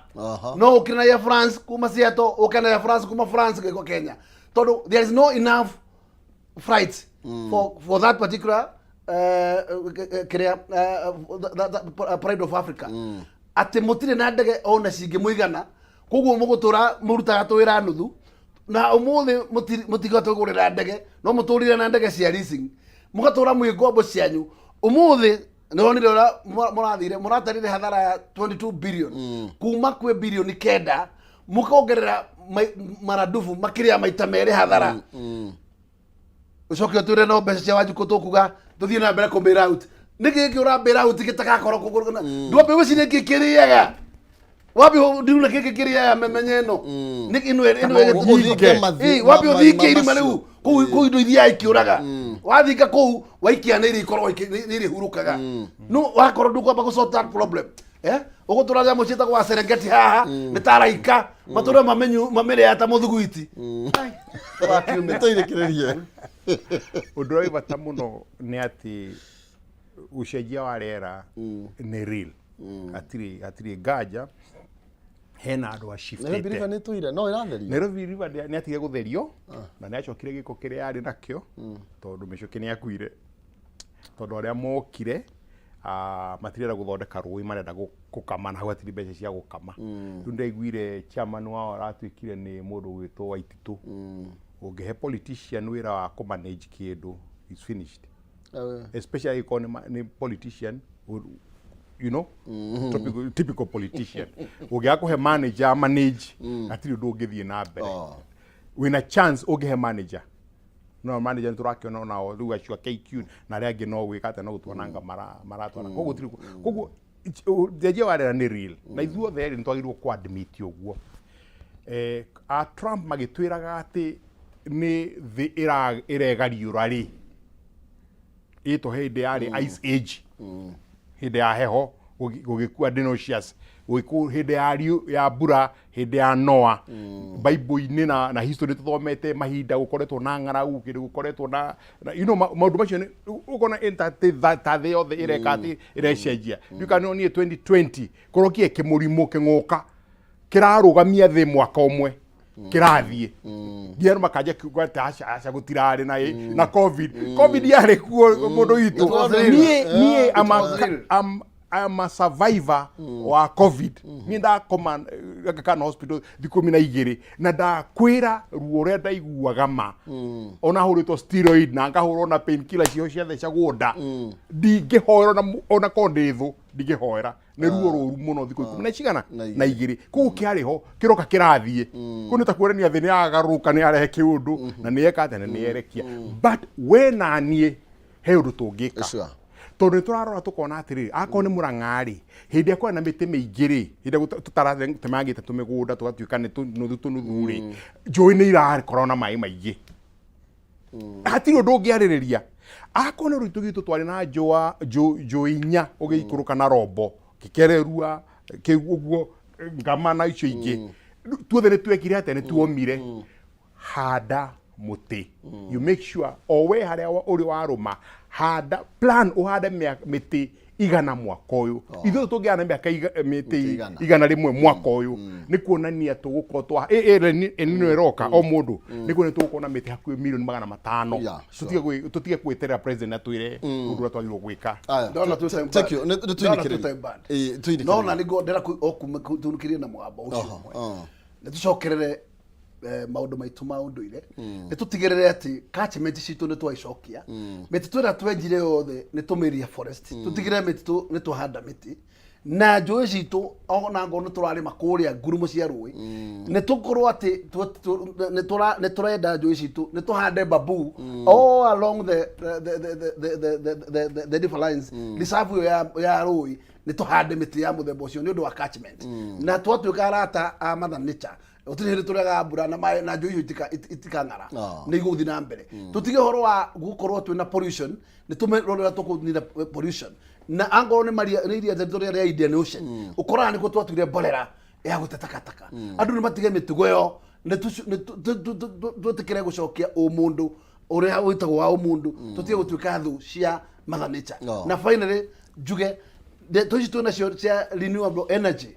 No ũkire na Air France kuma Seattle, ũke na Air France kuma France gĩko Kenya, tondũ there is no enough flights for that particular kĩrĩa Pride of Africa, atĩ mũtirĩ na ndege ona cingĩmũigana. Koguo mũgũtũra mũrutaga tũwĩra nuthu, na ũmũthĩ mũtigota kũgũrĩra ndege, no mũtũrire na ndege cia leasing, mũgatũra mwĩ ngombo cianyu. Ũmũthĩ nĩwonire ũrĩa mũrathire, mũratarire hathara ya 22 billion kuma kwĩ birioni 9, mũkongerera maradufu makĩria maita merĩ hathara. Ũcoke ũtwĩre no mbeca cia Wanjikũ tũkuga tũthiĩ na mbere kũ out. Nĩ gĩkĩ ũra out gĩtagakorwo kũgũrũ? Ndwambe wĩcirie kĩ kĩrĩaga, wambe ndiruna gĩkĩ kĩrĩaga memenye ĩno nĩ ĩno ĩno. Ũthinge Wambe ũthinge marima irima macio. rĩu kũu indo ithiaga ikĩũraga. Wathinga kũu waikia, nĩ irĩkorwo nĩ irĩhurũkaga. No wakorwo ndũkwamba gũ sort that problem, ũgũtũra nyamũ ciĩtagwo wa Serengeti haha nĩ ta araika matũre mamĩrĩa ta mũthuguiti. Nĩ tũirĩkĩrĩrie. Ũndũ ũrĩa wĩ bata mũno nĩ atĩ ũcenjia wa rĩera nĩ real, hatirĩ nganja hena andũ a Nairobi River shiftĩte. nĩ tũire no ĩratherio. Nairobi River nĩ atigire gũtherio na nĩ acokire gĩko kĩrĩa yarĩ nakĩo, tondũ mĩcoki nĩ yakuire, tondũ arĩa mokire matirenda gũthondeka rũĩ, marenda gũkama, na hau hatirĩ mbeca cia gũkama. Rĩu ndaiguire chairman wao aratuĩkire nĩ mũndũ ũgwĩtwo Waititũ. Ũngĩhe politician wĩra wa kũmanage kĩndũ, is finished, especially angĩkorwo nĩ politician typical politician. Ũngĩaga kũhe manager manage, hatirĩ ũndũ ũngĩthiĩ na mbere. Wĩna chance ũngĩhe manager, no manager nĩ tũrakĩona onao rĩu acio a KQ na arĩa angĩ no gwĩka atĩa, no gũtwananga maratwana. Koguo gũtirĩ, koguo ũcenjia wa rĩera nĩ real na ithuothe rĩ nĩ twagĩrĩirwo kũ admit ũguo. A Trump magĩtwĩraga atĩ nĩ thĩ ĩregariũra rĩ, ĩtwo hĩndĩ yarĩ ice age, hĩndĩ ya heho gũgĩkua dinosaurs, gũgĩkũ hĩndĩ ya ya mbura, hĩndĩ ya Noah. Bible-inĩ na history tũthomete mahinda gũkoretwo na ng'aragu, kĩndũ gũkoretwo na maũndũ macio nĩ ũkona ta thĩ yothe ĩreka atĩ ĩrecenjia. Ndiũ kana nĩonire 2020 kũrokie kĩmũrimũ kĩng'ũka kĩrarũgamia thĩ mwaka ũmwe kĩrathiĩ nginya andũ makanjia kuga atĩ aca aca, gũtirarĩ na COVID yarĩ kuo, mũndũ witũ. It was real. Niĩ It was real. I'm a survivor wa COVID. Niĩ ndakoma Aga Khan Hospital thikũ 12 na ndakwĩra ruo ũrĩa ndaiguaga ma, ona hũrĩtwo steroid na ngahũrwo na painkiller cio ciathecagwo nda, ndingĩhoera ona korwo ndĩ thũ, ndingĩhoera nĩ ruo rũru mũno thikũ ikũmi na cigana Na igĩrĩ. Na igĩrĩ. Koguo kĩarĩ ho kĩroka kĩrathiĩ kũu nĩ ta kuonania thĩ nĩ yagarũrũka, nĩ yarehe kĩũndũ na nĩ yeka atĩa na nĩ yerekia, but we na niĩ he ũndũ tũngĩka, tondũ nĩ tũrarora tũkona atĩrĩrĩ, akorwo nĩ mũrang'a rĩ, hĩndĩ ĩrĩa kwarĩ na mĩtĩ mĩingĩ rĩ, hĩndĩ ĩrĩa tũtaratemangĩte tũmĩgũnda tũgatuĩka nĩ tũnuthu tũnuthu rĩ, njũĩ nĩ irakorwo na maĩ maingĩ, hatirĩ ũndũ ũngĩarĩrĩria. Akorwo nĩ rũitũ gwitũ twarĩ na njũa njũĩ inya ũgĩikũrũka na rombo kĩkererua kĩu ũguo ngama na icio ingĩ tuothe nĩ twekire atĩa? Nĩ tuomire. Handa mũtĩ, you make sure o we harĩa ũrĩ warũma, handa, plan ũhande mĩtĩ 100 mwaka ũyũ. Ithuĩ tũngĩhanda mĩaka mĩtĩ Mĩtĩ 100. 101 mwaka ũyũ, nĩ kuonania tũgũkorwo twa ĩno ĩroka o mũndũ nĩ kuonania tũgũkorwo na mĩtĩ hakuhĩ milioni 500. Tũtige gwĩterera president atwĩre ũndũ ũrĩa twagĩrĩirwo gwĩka. Aya, Ndona two time thank bad. you. Nĩ Ndona tũinĩkĩrĩrie. two time bad. Ĩĩ, tũinĩkĩrĩrie. No na nĩguo ndĩrenda o tunukĩrie na mũgambo ũcio ũmwe. Nĩ tũcokerere maũndũ maitũ ma ũndũire, nĩ tũtigĩrĩre atĩ catchment citũ nĩ twaicokia, mĩtitũ ĩrĩa twenjire yothe nĩ tũmĩria forest, tũtigĩrĩre mĩtitũ nĩ twahanda mĩtĩ na njũĩ citũ, ona ngorwo nĩ tũrarĩma kũrĩa ngurumo cia rũĩ, nĩ tũkorwo atĩ nĩ tũrenda njũĩ citũ, nĩ tũhande bamboo all along the river lines, reserve ĩyo ya rũĩ, nĩ tũhande mĩtĩ ya mũthemba ũcio nĩ ũndũ wa catchment, na twatuĩka arata a mother nature, gũtirĩ hĩndĩ tũregaga mbura na maĩ na njũĩ icio itikang'ara. Nĩ igũthiĩ na mbere. Tũtige ũhoro wa gũkorwo twĩna pollution, nĩ tũmerore ũrĩa tũkũnina pollution, na angorwo nĩ maria nĩ iria rĩrĩa rĩa Indian Ocean, ũkoraga nĩkuo twatuire mborera ya gũte takataka. Andũ nĩ matige mĩtugo ĩyo, nĩ twĩtĩkĩre gũcokia ũmũndũ ũrĩa wĩtagwo wa ũmũndũ, tũtige gũtuĩka thũ cia mother nature. Na finally njuge ndeto ici twĩ nacio cia renewable energy,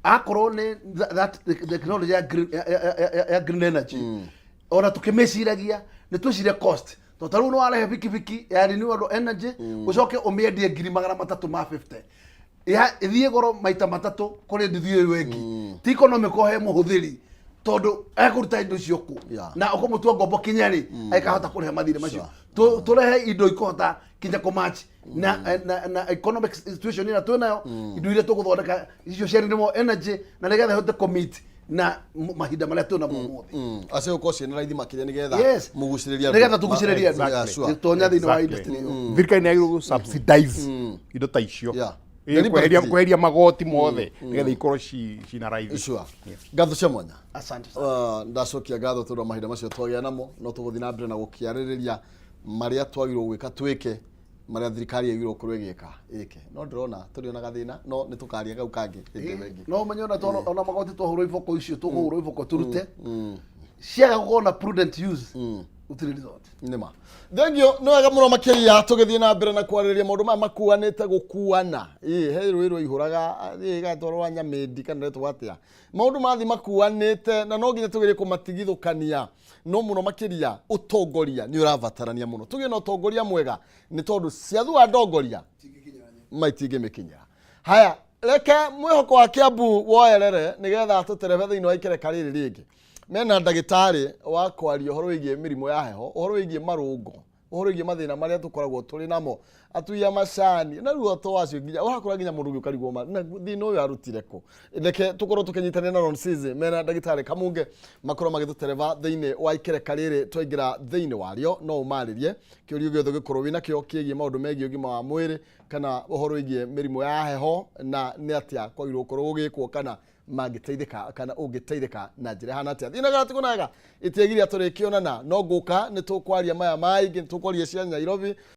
akorwo nĩ that technology ya green, ya green energy, ona tukĩmĩciragia nĩ twĩcirie cost, tondũ ta rĩu nĩ warehe bikibiki ya renewable energy, ũcoke ũmĩendie ngiri 350, ya ĩthiĩ goro maita matatũ kũrĩ nduthi ĩyo ĩngĩ, ti economical he mũhũthĩri, tondũ ekũruta indo icio kũ na ũkũmũtua ngombo kinya rĩ aikahota kũrĩha mathirĩ macio. Tũrehe indo ikũhota kinya kũmatch na economic situation ĩrĩa twĩ nayo, indo iria tũgũthondeka icio cia renewable energy, na nĩgetha ihote kũmeet na mahinda marĩa twĩ namo ũmũthĩ. Acio gũkorwo ciĩna raithi makĩria nĩgetha mũgucĩrĩrie andũ. Nĩgetha tũgucĩrĩrie andũ. Tonya thĩinĩ wa industry ĩyo. Thirikari nĩ yagĩrĩirwo subsidize indo ta icio. Deliberately. Kweheria magoti mothe nĩgetha ikorwo cina raithi. Sure. Ngatho cia mwanya. Asante. Ndacokia ngatho tondũ wa mahinda macio twagĩa namo, no tũgũthiĩ na mbere na gũkĩarĩrĩria marĩa twagĩrĩirwo gwĩka, twĩke marĩa thirikari yagĩrĩirwo gũkorwo ĩgĩka ĩke, no ndĩrona tũrĩ ona gathĩna, no nĩ tũkaria kau kangĩ hĩndĩ ĩyo ĩngĩ. No ũmenye ona ona magoti twahũrwo iboko icio, tũkũhũrwo iboko tũrute, ciaga gũkorwo na prudent use. Gũtirĩ result. Nĩma, thengio, nĩ wega mũno makĩria. Tũgĩthiĩ na mbere na kwarĩrĩria maũndũ maya makuanĩte gũkuana. Ĩ he rũĩ rwaihũraga, ĩ gatwarwo rwa Nyamĩndi kana retwo atĩa, maũndũ mathiĩ makuanĩte na no nginya tũgerie kũmatigithũkania. No mũno makĩria ũtongoria nĩ ũrabatarania mũno, tũgĩe na ũtongoria mwega, nĩ tondũ ciathua ndongoria maitingĩmĩkinyĩra. Haya, reke mwĩhoko wa Kiambu woerere nĩgetha tũterebe thĩinĩ wa ikereka rĩrĩ rĩngĩ mena ndagĩtarĩ wa kwaria ũhoro wĩgiĩ mĩrimũ ya heho, ũhoro wĩgiĩ marũngo, ũhoro wĩgiĩ mathĩna marĩa tũkoragwo tũrĩ namo, atui a macani na ruo wacio, nginya ũrakora nginya mũndũ ũngĩ ũkarigwo na thĩna ũyũ arutire kũ. Reke tũkorwo tũkĩnyitanĩra na Ron Sizi mena ndagĩtarĩ Kamunge makorwo magĩtũtereba thĩinĩ wa ikereka rĩrĩ. Twaingĩra thĩinĩ warĩo, no ũmarĩrie kĩũria gĩothe ũngĩkorwo wĩna kĩo kĩgiĩ maũndũ megiĩ ũgima wa mwĩrĩ kana ũhoro wĩgiĩ mĩrimũ ya heho, na nĩ atĩa kwagĩrĩirwo gũkorwo gũgĩkwo, kana mangĩteithĩka kana ũngĩteithĩka na njĩra ĩhana atĩa. Thiĩ na gatigo naga itiĩgiria tũrĩkĩonana, no ngũka nĩ tũkwaria maya maingĩ, nĩ tũkwaria cia Nairobi.